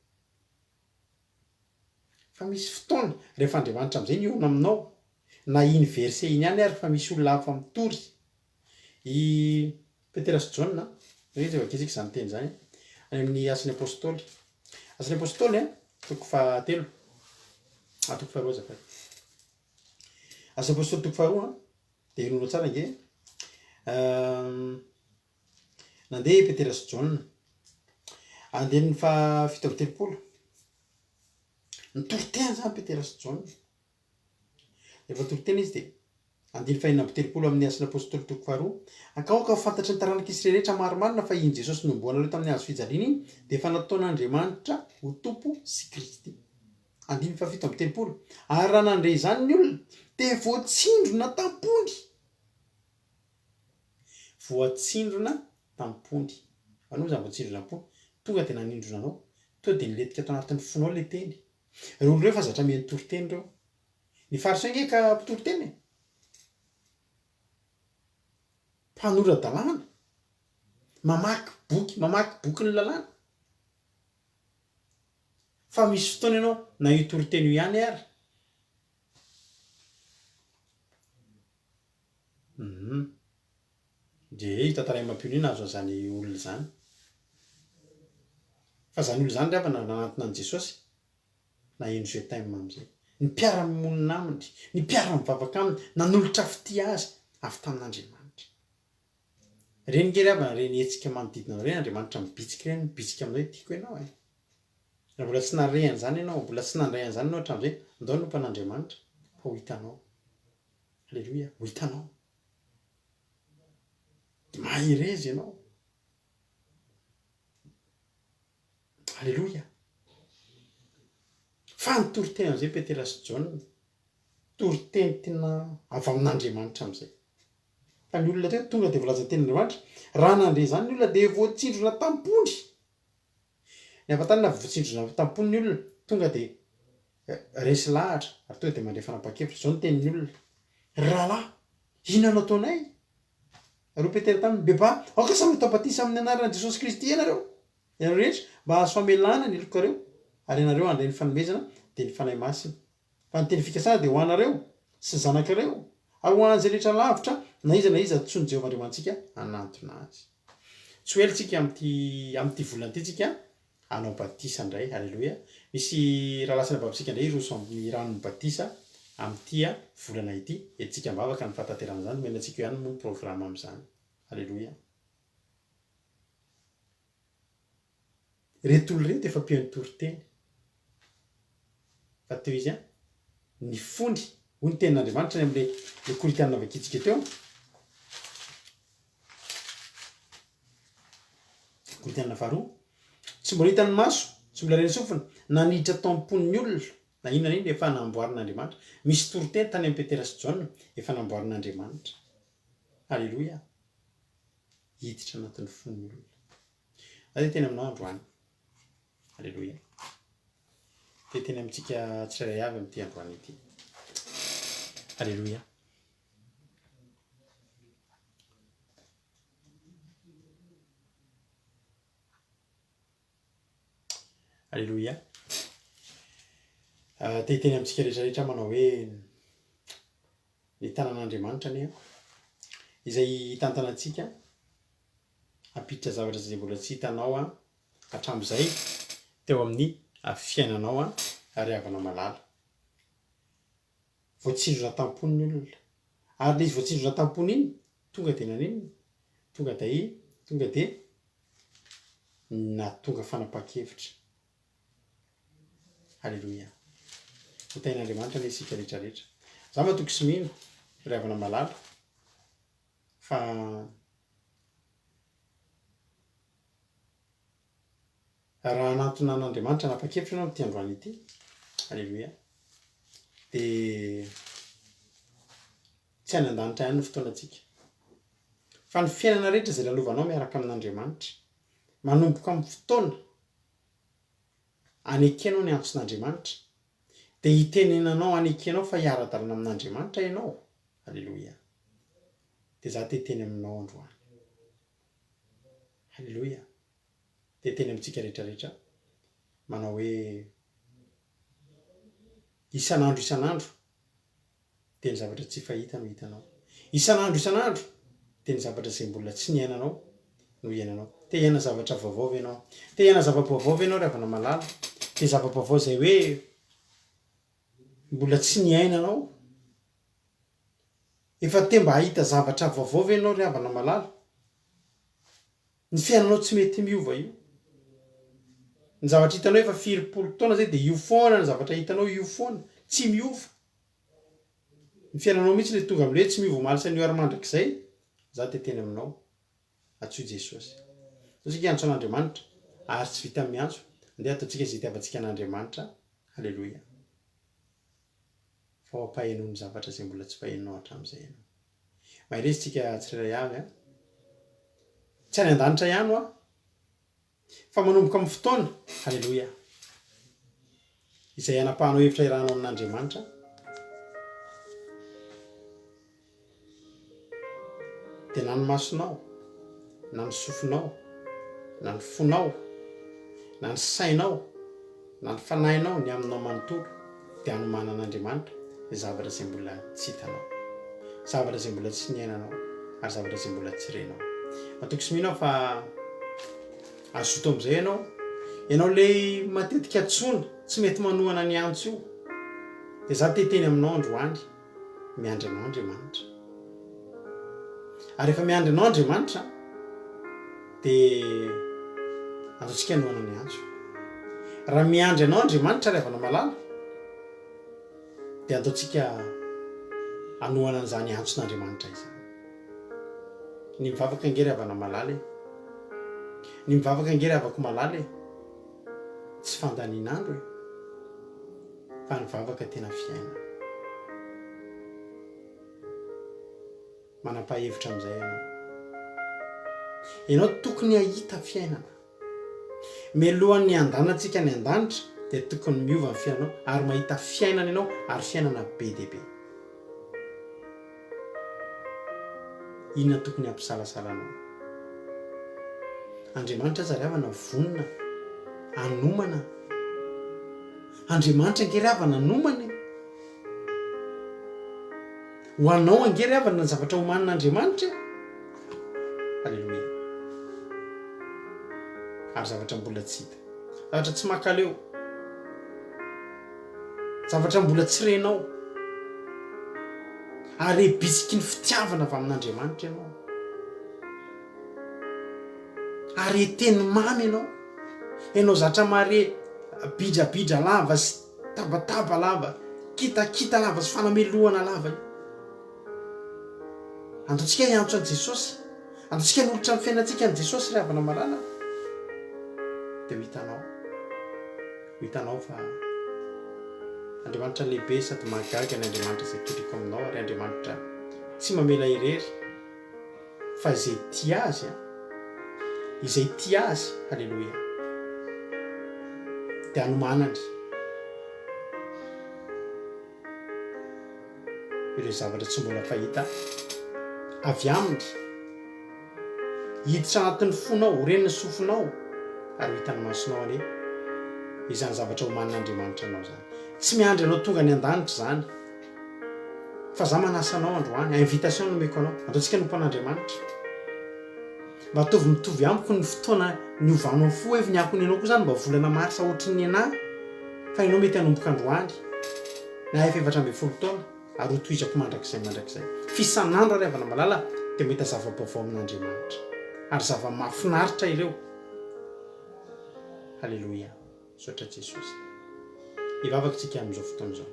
Fa misy fotoana, rehefa Andriamanitra amin'izay mihaona aminao, na iny verset iny ihany ary fa misy olona hafa mitory. I Petera sy Jaona, ndao ange vakintsika izany teny izany, any amin'ny Asan'ny Apostoly. Asan'ny Apostoly, toko fahatelo, ah, toko faharoa azafady. Asan'ny Apostoly toko faharoa, dia henoinao tsara ange. Nandeha i Petera sy Jaona. Andininy faha 37. Nitory teny izany Petera sy Jaona. Rehefa nitory teny izy dia andininy faha 36 amin'ny Asan'ny Apostoly toko faharoa. Ankaoka ho fantatry ny taranak'i Israely rehetra marimarina fa iny Jesosy nohomboanareo tamin'ny hazo fijaliana iny dia efa nataon'Andriamanitra ho Tompo sy Kristy. Andininy faha 37. Ary raha nandre izany ny olona dia voatsindrona tam-pony. Voatsindrona tam-pony. Anao izany voatsindrona am-pony? Tonga dia nanindrona anao. Tonga dia nilentika tao anatin'ny fonao ilay teny. Ireo olona ireo efa zatra mihaino toriteny ireo. Ny fariseo ange ka mpitory teny e. Mpanora-dalàna. Mamaky boky, mamaky bokin'ny lalàna. Fa misy fotoana ianao na io toriteny io ihany ary. Humm. Dia io tantara mampiono io nahazo an'izany olona izany. Fa izany olona izany ry havana nanantona an'i Jesosy, naheno je t'aime amin'izay. Ny mpiara-monina aminy, ny mpiara-mivavaka aminy, nanolotra fitia azy avy tamin'Andriamanitra. Ireny nge ry havana, ireny hetsika manodidina anao ireny, Andriamanitra mibitsika ireny, mibitsika aminao hoe tiako ianao e. Raha mbola tsy nahare an'izany ianao, mbola tsy nandray an'izany ianao hatramin'izay, ndao hanompo an'Andriamanitra fa ho hitanao. Aleloia, ho hitanao. Mahereza ianao. Aleloia. Fa nitory teny amin'izay Petera sy Jaona. Toriteny tena avy amin'Andriamanitra amin'izay. Fa ny olona teo tonga dia voalazan'ny tenin'Andriamanitra, raha nandre izany ny olona dia voatsindrona tam-pony. Ny hafantarana fa voatsindrona tam-pony ny olona, tonga dia resy lahatra ary tonga dia mandray fanapahan-kevitra. Izao no tenin'ny olona, Ry rahalahy, inona no ataonay? Ary hoy Petera taminy, Bebaha, aoka samy hatao batisa amin'ny anaran'i Jesosy Kristy ianareo, ianareo rehetra, mba hahazo famelana ny helokareo, ary ianareo handray ny fanomezana, dia ny Fanahy Masina. Fa ny teny fikasana dia ho anareo, sy ny zanakareo, ary ho an'izay rehetra lavitra, na iza na iza antsoin'i Jehovah Andriamanitsika hanantona azy. Tsy ho ela tsika amin'ity amin'ity volana ity tsika hanao batisa indray. Aleloia. Misy rahalahy sy anabavintsika indray hiroso amin'ny ranon'ny batisa amin'ity volana ity. Entintsika am-bavaka ny fahatanterahana izany. Omena antsika eo ihany moa ny programa amin'izany. Aleloia. Ireto olona ireto efa mpihaino toriteny. Fa teo izy an, ny fony, hoy ny tenin'Andriamanitra any amin'ilay ilay Korintiana navakintsika teo. Korintiana faharoa. Tsy mbola hitan'ny maso, tsy mbola ren'ny sofina, na niditra tao am-pon'ny olona, na inona na inona efa namboarin'Andriamanitra. Misy toriteny tany amin'i Petera sy Jaona, efa namboarin'Andriamanitra. Aleloia. Hiditra anatin'ny fon'ny olona. Za dia teny aminao androany. Aleloia. Dia teny amintsika tsirairay avy amin'ity androany ity. Aleloia. Aleloia. Ah, te hiteny amintsika rehetrarehetra manao hoe ny tanan'Andriamanitra anie izay hitantana antsika hampiditra zavatra izay mbola tsy hitanao hatramin'izay teo amin'ny fiainanao ry havana malala. Voatsindrona tam-pony ny olona. Ary ilay izy voatsindrona tam-pony iny, tonga dia naninona? Tonga dia tonga dia nahatonga fanapahan-kevitra. Aleloia. Ho tahin'Andriamanitra anie isika rehetra rehetra. Za matoky sy mino, ry havana malala, fa raha hanantona an'Andriamanitra hanapa-kevitra ianao amin'ity androany ity, aleloia, dia tsy any an-danitra ihany ny fotoanantsika. Fa ny fiainana rehetra izay lalovanao miaraka amin'Andriamanitra. Manomboka amin'ny fotoana anekenao ny antson'Andriamanitra, dia hitenenanao anekenao fa hiara-dalana amin'Andriamanitra ianao. Aleloia. Dia za te hiteny aminao androany. Aleloia. Te hiteny amintsika rehetra rehetra manao hoe isan'andro isan'andro dia ny zavatra tsy fahita no hitanao. Isan'andro isan'andro dia ny zavatra izay mbola tsy niainanao no iainanao. Te hiaina zavatra vaovao ve ianao? Te hiaina zava-baovao ve ianao ry havana malala? Dia zava-baovao izay hoe mbola tsy niainanao? Efa te mba hahita zavatra vaovao ve ianao ry havana malala? Ny fiainanao tsy mety miova io. Ny zavatra hitanao efa firy-polo taona zay dia io foana ny zavatra hitanao io foana, tsy miova. Ny fiainanao mihitsy le tonga amle hoe tsy miova omaly sy anio ary mandrakizay, za te teny aminao, antsoy Jesosy. Zao tsika hiantso an'Andriamanitra, ary tsy vitan'ny miantso, andeha ataontsika izay itiavantsika an'Andriamanitra, Aleloia. Fa ho ampahenoiny zavatra izay mbola tsy fahenonao hatramin'izay ianao. Mahereza tsika tsirairay avy a. Tsy any an-danitra ihany hoa. Fa manomboka amin'ny fotoana, Haleloia, izay hanapahanao hevitra hiarahanao amin'Andriamanitra, dia na ny masonao, na ny sofinao, na ny fonao, na ny sainao, na ny fanahinao, ny aminao manontolo, dia hanomanan'Andriamanitra ny zavatra izay mbola tsy hitanao, zavatra izay mbola tsy niainanao, ary zavatra izay mbola tsy renao. Matoky sy mino aho fa hazoto amin'izay ianao. Ianao ilay matetika antsoina, tsy mety manohana ny antso io, dia izaho te hiteny aminao androany, miandry anao Andriamanitra. Ary rehefa miandry anao Andriamanitra, dia ataontsika hanohana ny antso. Raha miandry anao Andriamanitra ry havana malala, dia ataontsika hanohana an'izany antson'Andriamanitra izany. Ny mivavaka ange ry havana malala e. Ny mivavaka ange ry havako malala e. Tsy fandanian'andro e. Fa ny vavaka tena fiainana. Manam-pahevitra amin'izay ianao. Ianao tokony hahita fiainana. Mialohan'ny handanantsika any an-danitra dia tokony miova ny fiainanao ary mahita fiainana ianao ary fiainana be dia be. Inona tokony hampisalasala anao? Andriamanitra aza ry havana vonona hanomana. Andriamanitra ange ry havana hanomana e! Ho anao ange ry havana ny zavatra omanin'Andriamanitra e! Aleloia. Ary zavatra mbola tsy hita. Zavatra tsy makaleo. Zavatra mbola tsy renao. Ary bitsiky ny fitiavana avy amin'Andriamanitra ianao. Ary teny mamy ianao. Ianao zatra mahare bidrabidra lava sy Tabataba lava, kitakita lava sy fanamelohana lava io. Andaontsika hiantso an'i Jesosy. Andaontsika hanolotra ny fiainantsika an'i Jesosy ry havana malala. Dia ho hitanao. Ho hitanao fa Andriamanitra lehibe sady mahagaga ny Andriamanitra izay toriko aminao ary Andriamanitra tsy mamela irery. Fa izay tia Azy an! Izay tia Azy, haleloia, dia anomanany ireo zavatra tsy mbola fahita avy Aminy. Hiditra anatin'ny fonao, ho ren'ny sofinao, ary ho hitan'ny masonao anie izany zavatra omanin'Andriamanitra anao izany. Tsy miandry anao tonga any an-danitra izany. Fa za manasa anao androany, invitation no omeko anao, andaontsika hanompo an'Andriamanitra. Mba ataovy mitovy amiko ny fotoana niovanao fo hoe ny ako ny anao koa zany mba volana mars ohatry ny anah fa ianao mety hanomboka androany na efa 14 taona ary ho tohizako mandrakizay mandrakizay. F'isan'andro ary havana malala dia mahita zava-baovao amin'Andriamanitra ary zava-mahafinaritra ireo. Haleloia. Misaotra Jesosy. Hivavaka tsika amin'izao fotoana izao.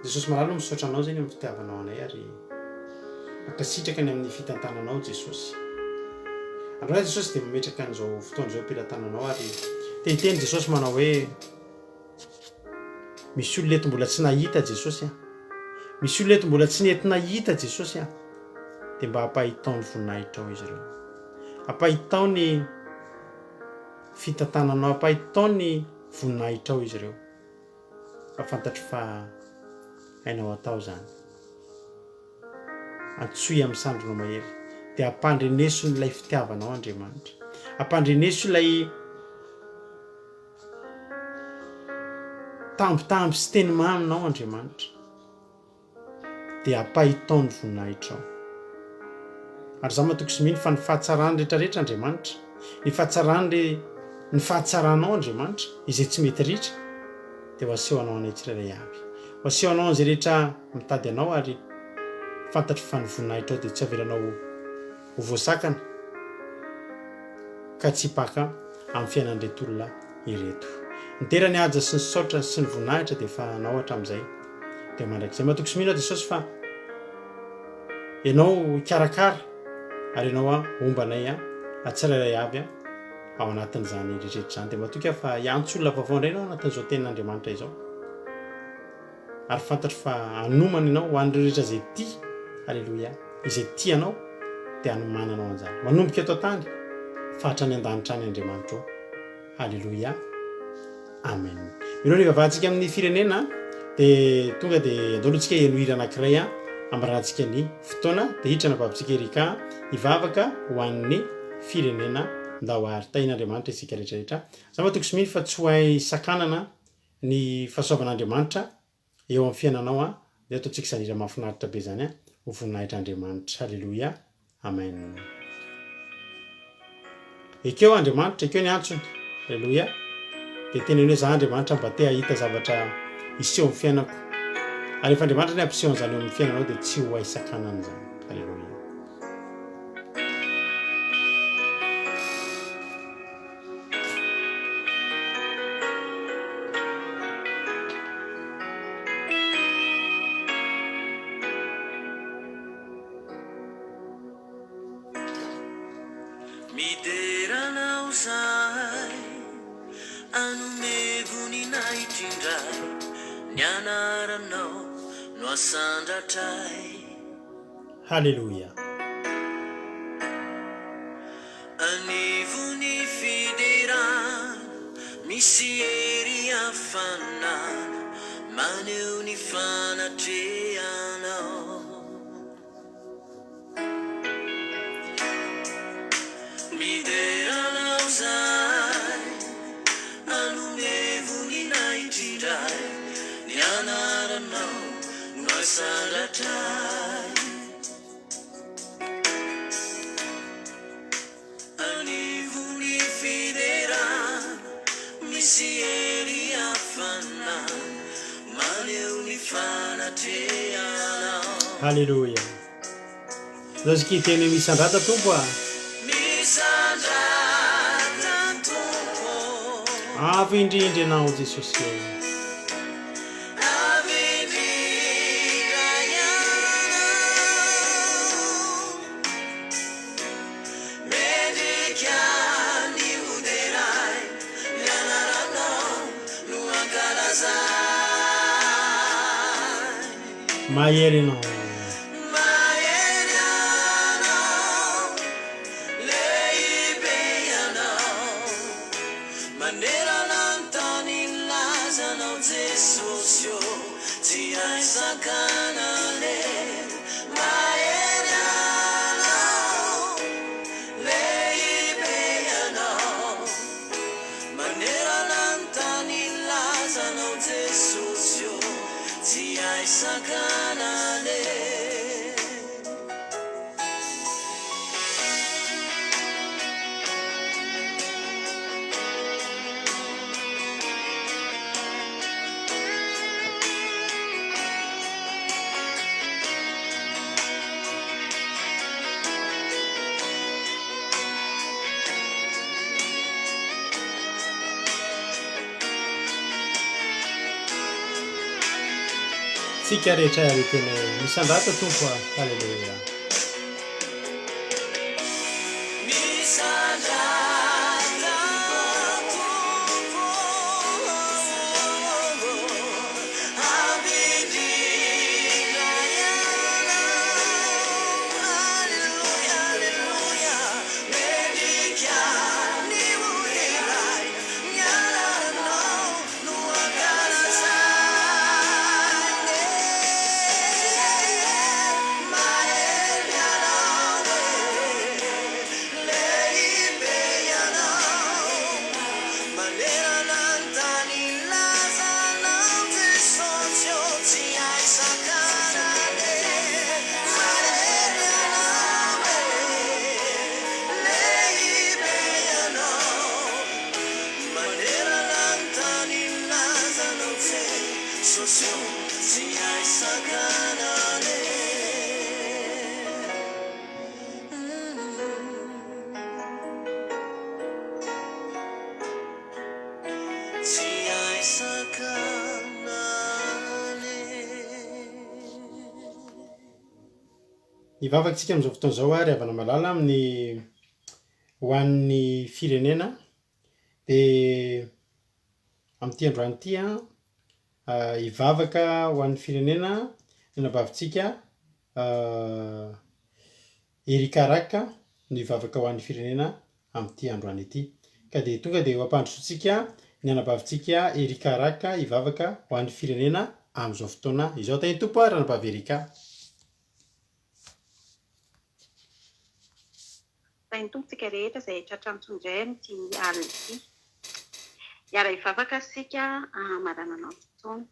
Jesosy malala o misaotra anao zay ny amin'ny fitiavanao anay ary mankasitraka ny amin'ny fitantananao Jesosy. Androany Jesosy dia mametraka an'izao fotoana izao am-pelatananao ary te hiteny Jesosy manao hoe misy olona eto mbola tsy nahita Jesosy a. Misy olona eto mbola tsy nety nahita Jesosy a. Dia mba ampahitao ny voninahitrao izy ireo. Ampahitao ny. fitantananao, ampahitao ny voninahitrao izy ireo, fa fantatro fa hainao atao izany. Antsoy amin'ny sandrinao mahery, dia ampandreneso ilay fitiavanao Andriamanitra. Ampandreneso ilay tambitamby sy teny maminao Andriamanitra. Dia ampahitao ny voninahitrao. Ary izaho matoky sy mino fa ny fahatsarany rehetrarehetra Andriamanitra, ny fahatsarany re, ny fahatsaranao Andriamanitra, izay tsy mety ritra, dia ho asehonao anay tsirairay avy. Ho asehonao an'izay rehetra mitady anao ary fantatro fa ny voninahitrao dia tsy avelanao ho voasakana ka tsy hipaka amin'ny fiainan'ireto olona ireto. Ny dera, ny haja sy ny saotra sy ny voninahitra dia efa anao hatramin'izay. Dia mandrakizay. Matoky sy mino aho Jesosy fa Ianao hikarakara ary Ianao homba anay tsirairay avy ao anatin'izany rehetra izany. Dia matoky aho fa hiantso olona vaovao indray Ianao anatin'izao tenin'Andriamanitra izao. Ary fantatro fa hanomana Ianao ho an'ireo rehetra izay tia, Aleloia, izay tia Anao dia hanomananao an'izany. Manomboka eto an-tany fa hatrany an-danitra any Andriamanitra ô. Aleloia. Amen. Mialoha ny hivavahantsika amin'ny firenena dia tonga dia andao aloha tsika heno hira anankiray hambarantsika ny fotoana dia hiditra anabavitsika Erika hivavaka ho an'ny firenena. Ndao ary tahin'Andriamanitra isika rehetra rehetra. Za matoky sy mino fa tsy ho hay sakanana ny fahasoavan'Andriamanitra eo amin'ny fiainanao an, dia ataontsika izany hira mahafinaritra be izany an, ho voninahitr'Andriamanitra. Aleloia. Amen. Ekeo Andriamanitra, ekeo ny antsony. Aleloia. Dia teneno hoe za Andriamanitra mba te hahita zavatra hiseho amin'ny fiainako. Ary rehefa Andriamanitra ny hampiseho an'izany eo amin'ny fiainanao dia tsy ho hay sakanana izany. Aleloia. Midera anao zahay, anome voninahitra indray, ny anaranao no asandratray. Haleloia. Anivon'ny fiderana, misy hery hafanana, maneho ny fanatrehanao. Midera anao zahay, manome voninahitra indray, ny anaranao no asandratray. Anivon'ny fiderana, misy hery hafanana, maneho ny fanatrehanao. Haleloia. Zao isika hiteny hoe misandrata Tompo a. Misandrata Tompo. Avo indrindra Ianao Jesosy ô. Avo indrindra Ianao. Mendrika ny ho deraina, ny anaranao no ankalazaina. Mahery Ianao. Mahery Ianao, lehibe Ianao, manerana ny tany ny lazanao Jesosy ô, tsy hay sakanana e. Mahery Ianao, lehibe Ianao, manerana ny tany ny lazanao Jesosy ô, tsy hay sakanana e. Tsika rehetra ary tena hoe misandrata Tompo a, Haleloia. Misandrata Tompo Ampidina Ianao Aleloia Aleloia Mendrika ny ho deraina. sakanana e. Tsy hay sakanana e. Hivavaka isika amin'izao fotoana izao ary havana malala amin'ny ho an'ny firenena dia amin'ity androany ity an, hivavaka ho an'ny firenena ny anabavintsika Erika Raka no hivavaka ho an'ny firenena amin'ity androany ity. Ka dia tonga dia ho ampandrosoantsika ny anabavintsika Erika Raka hivavaka ho an'ny firenena amin'izao fotoana izao. Tahin'ny Tompo ary ranabavy Erika. Tahin'ny Tompo tsika rehetra izay tratra antso indray amin'ity alina ity. Hiara-hivavaka isika hamaranana ny fotoana.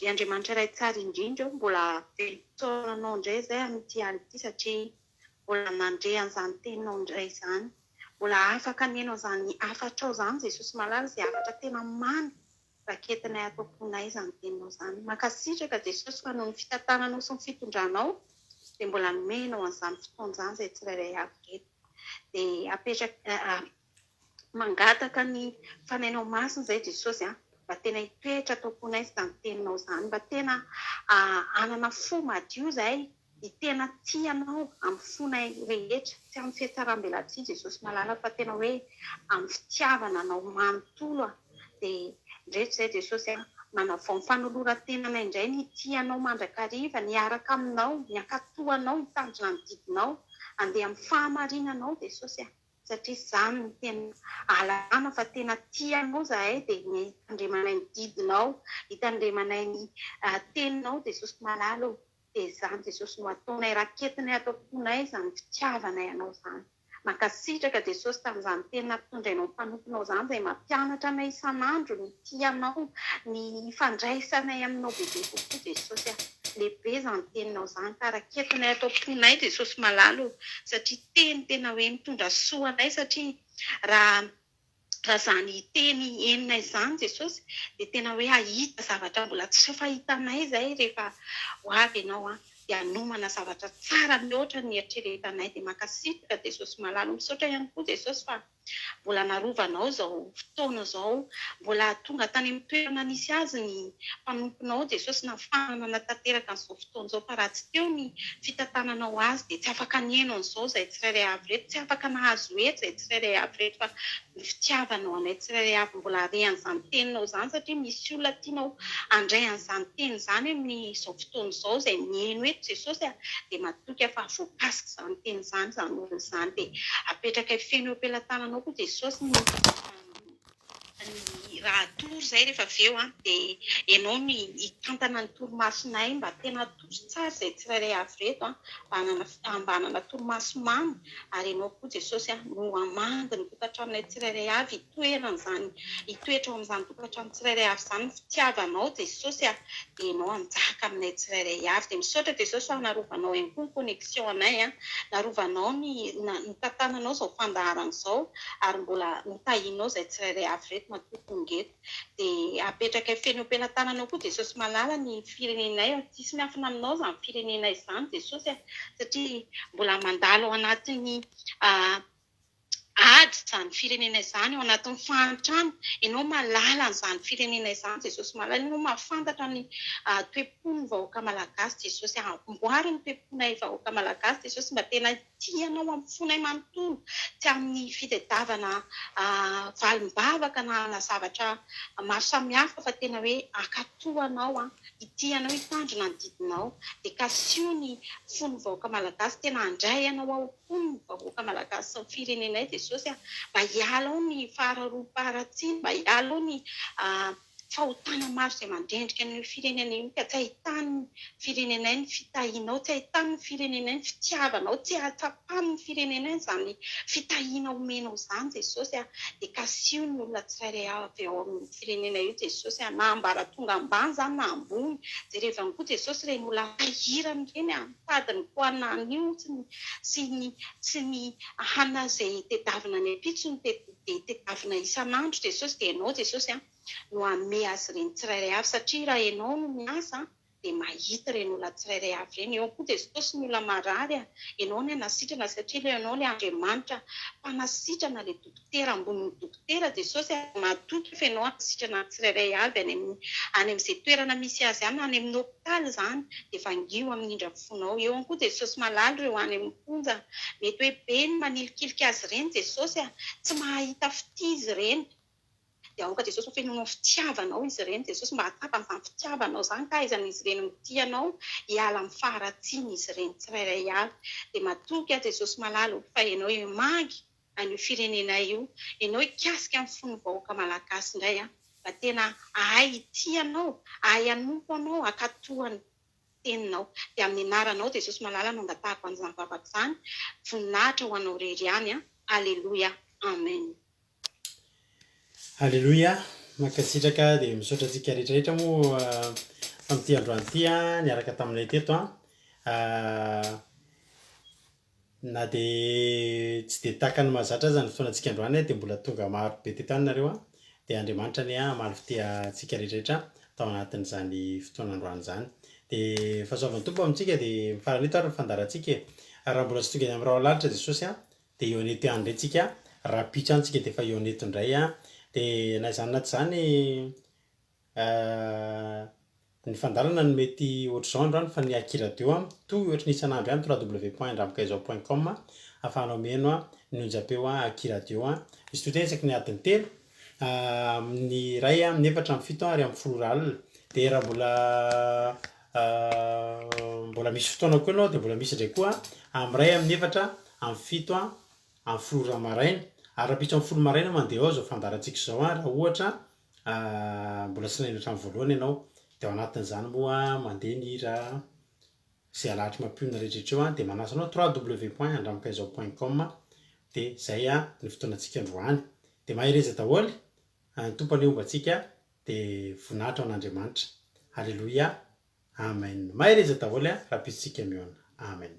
Ry Andriamanitra Ray tsara indrindra ô, mbola velom-pisaorana Anao indray izahay amin'ity alina ity satria mbola nandre an'izany teninao indray izany. Mbola afaka nihaino an'izany hafatrao izany Jesosy malala, izay hafatra tena mamy Raketinay ato am-ponay izany teninao izany. Mankasitraka Jesosy fa noho ny fitantananao sy ny fitondranao dia mbola nomenao an'izany fotoana izany izay tsirairay avy ireto. Dia apetraka mangataka ny Fanahinao Masina izay Jesosy a, mba tena hitoetra ato am-ponay izany teninao izany, mba tena hanana fo madio izahay Ny tena tia anao amin'ny fonay rehetra, tsy amin'ny fihatsaram-belatsihy Jesosy malala fa tena hoe amin'ny fitiavana anao manontolo a! dia indreto izay Jesosy a, manavao ny fanoloran-tenanay indray ny hitia anao mandrakariva, ny hiaraka aminao, ny hankatò anao, hitandrina ny didinao, handeha amin'ny fahamarinanao Jesosy a! satria izany no tena ahalalana fa tena tia anao izahay dia ny hitandremanay ny didinao, hitandremanay ny teninao Jesosy malala ô! Dia izany Jesosy no ataonay, raketinay ato am-ponay izany fitiavanay Anao izany. Mankasitraka Jesosy tamin'izany teny nampitondrainao ny mpanomponao izany izay mampianatra anay isan'andro ny hitia Anao, ny hifandraisanay aminao bebe kokoa Jesosy a. Lehibe izany teninao izany ka raketinay ato am-ponay Jesosy malala o, satria teny tena hoe mitondra soa anay satria raha Raha izany teny henonay izany Jesosy dia tena hoe hahita zavatra mbola tsy fahitanay izay rehefa ho avy Ianao an, dia hanomana zavatra tsara mihoatra ny eritreretanay dia mankasitraka Jesosy malala, misaotra ihany koa Jesosy fa mbola narovanao izao fotoana izao, mbola tonga tany amin'ny toerana nisy azy ny mpanomponao Jesosy nahafahana nanatanteraka an'izao fotoana izao fa raha tsy teo ny fitantananao azy dia tsy afaka nihaino an'izao izahay tsirairay avy ireto, tsy afaka nahazo hery izahay tsirairay avy ireto fa ny fitiavanao anay tsirairay avy mbola hare an'izany teninao izany satria misy olona tianao handray an'izany teny izany amin'izao fotoana izao izay mihaino eto Jesosy a, dia matoky aho fa voakasik'izany teny izany izany olona izany dia apetrakay feno eo am-pelatananao koa Jesosy ny ny raha hatory izay rehefa avy eo an, dia ianao no hitantana ny torimasonay mba tena hatory tsara izay tsirairay avy ireto an, mba hanana mba hanana torimaso mamy, ary ianao koa Jesosy an no hamangy ny tokantranonay tsirairay avy hitoeran'izany hitoetra ao amin'izany tokantrano tsirairay avy izany ny fitiavanao Jesosy an, dia ianao hanjaka aminay tsirairay avy, dia misaotra Jesosy fa narovanao ihany koa ny connexion anay an, narovanao ny nitantananao izao fandaharana izao ary mbola notahianao izay tsirairay avy ireto matoa tonga eto. Dia apetrakay feno eo am-pelatananao koa Jesosy malala ny firenenay a, tsisy miafina aminao izany firenenay izany Jesosy a, satria mbola mandalo ao anatin'ny ady izany firenena izany, ao anatin'ny fahantrana, ianao mahalala an'izany firenena izany Jesosy malala, ianao mahafantatra ny toe-pon'ny vahoaka malagasy Jesosy, amboary ny toe-ponay vahoaka malagasy Jesosy mba tena tia anao amin'ny fonay manontolo, tsy amin'ny fitadiavana valim-bavaka na na zavatra maro samihafa fa tena hoe hankatò anao, hitia anao, hitandrina ny didinao, dia kasiho ny fon'ny vahoaka malagasy tena handray anao ao Hoy ny vahoaka malagasy sy ny firenenay Jesosy a! Mba hiala ao ny fahararoam-paharatsiana, mba hiala ao ny fahotana maro izay mandrendrika an'io firenena io ka tsy ahitan'ny firenenay ny fitahianao, tsy ahitan'ny firenenay ny fitiavanao, tsy ahatsapan'ny firenenay izany fitahiana omenao izany Jesosy a! Dia kasiho ny olona tsirairay avy ao amin'ny firenena io Jesosy a! Na ambaratonga ambany izany na ambony, jereo ihany koa Jesosy ireny olona sahirana ireny a! Mitady ny hohanina anio sy ny sy ny sy ny hanina izay tedavina any ampitso no dia tedavina isan'andro Jesosy dia Ianao Jesosy an no hanome azy ireny tsirairay avy satria raha Ianao no miasa an. dia mahita ireny olona tsirairay avy ireny. Eo koa Jesosy ny olona marary a! Ianao no hanasitrana satria ilay Ianao ilay Andriamanitra mpanasitrana, ilay dokotera ambonin'ny dokotera Jesosy a! Matoky fa Ianao hanasitrana ny tsirairay avy any amin'ny any amin'izay toerana misy azy any na any amin'ny hopitaly izany dia vangio amin'ny indra fonao. Eo ihany koa Jesosy malala ireo any amin'ny fonja. Mety hoe be ny manilikilika azy ireny Jesosy a! Tsy mahahita fitia izy ireny. Dia aoka Jesosy ho fenoinao fitiavanao izy ireny Jesosy mba hahatsapa an'izany fitiavanao izany ka ahaizan'izy ireny mitia anao hiala amin'ny faharatsiana izy ireny tsirairay avy. Dia matoky aho Jesosy malala o fa ianao himangy an'io firenenay io, ianao hikasika ny fon'ny vahoaka malagasy indray an, mba tena hahay hitia anao, hahay hanompo anao, hankatò ny teninao. Dia amin'ny anaranao Jesosy malala no angatahako an'izany vavaka izany, voninahitra ho anao irery ihany an, Aleloia, Amen. Aleloia, mankasitraka dia misaotra antsika rehetra rehetra moa tamin'ity androany ity niaraka taminay teto an. Na dia tsy dia tahaka ny mahazatra aza ny fotoanantsika androany dia mbola tonga maro be teto ihany nareo an. Dia Andriamanitra anie hamaly fitia antsika rehetra rehetra tao anatin'izany fotoana androany izany. Dia fahasoavan'ny Tompo amintsika dia mifarana eto ary ny fandaharantsika e. Ary raha mbola tsy tonga eny amin'ny rahona lalitra Jesosy an, Dia eo an'eto ihany indray tsika, rahampitso ihany tsika dia efa eo an'eto indray an, dia na izany na tsy izany ny fandaharana no mety ohatr'izao androany fa ny Aky Radio an, mitohy ohatry ny isan'andro ihany, www.andramikaizao point com ahafahanao mihaino ny onjam-peo Aky Radio an, misy tohiteny isaky ny adiny telo, amin'ny iray, amin'ny efatra, amin'ny fito ary amin'ny folo ora alina, dia raha mbola Mbola misy fotoana koa ianao dia mbola misy indray koa amin'ny iray amin'ny efatra amin'ny fito amin'ny folo ora maraina. Ary rahampitso amin'ny folo maraina mandeha ao izao fandaharantsika izao raha ohatra mbola tsy nahaino hatramin'ny voalohany ianao. Dia ao anatin'izany moa mandeha ny hira izay alahatra mampionona rehetra rehetra eo dia manasa anao www point andramikaizao point com dia izay ny fotoanantsika androany. Dia mahereza daholo, ny Tompo anie homba antsika. Dia voninahitra ho an'Andriamanitra. Aleloia. Amen. Mahereza daholo a, rahampitso tsika mihaona. Amen.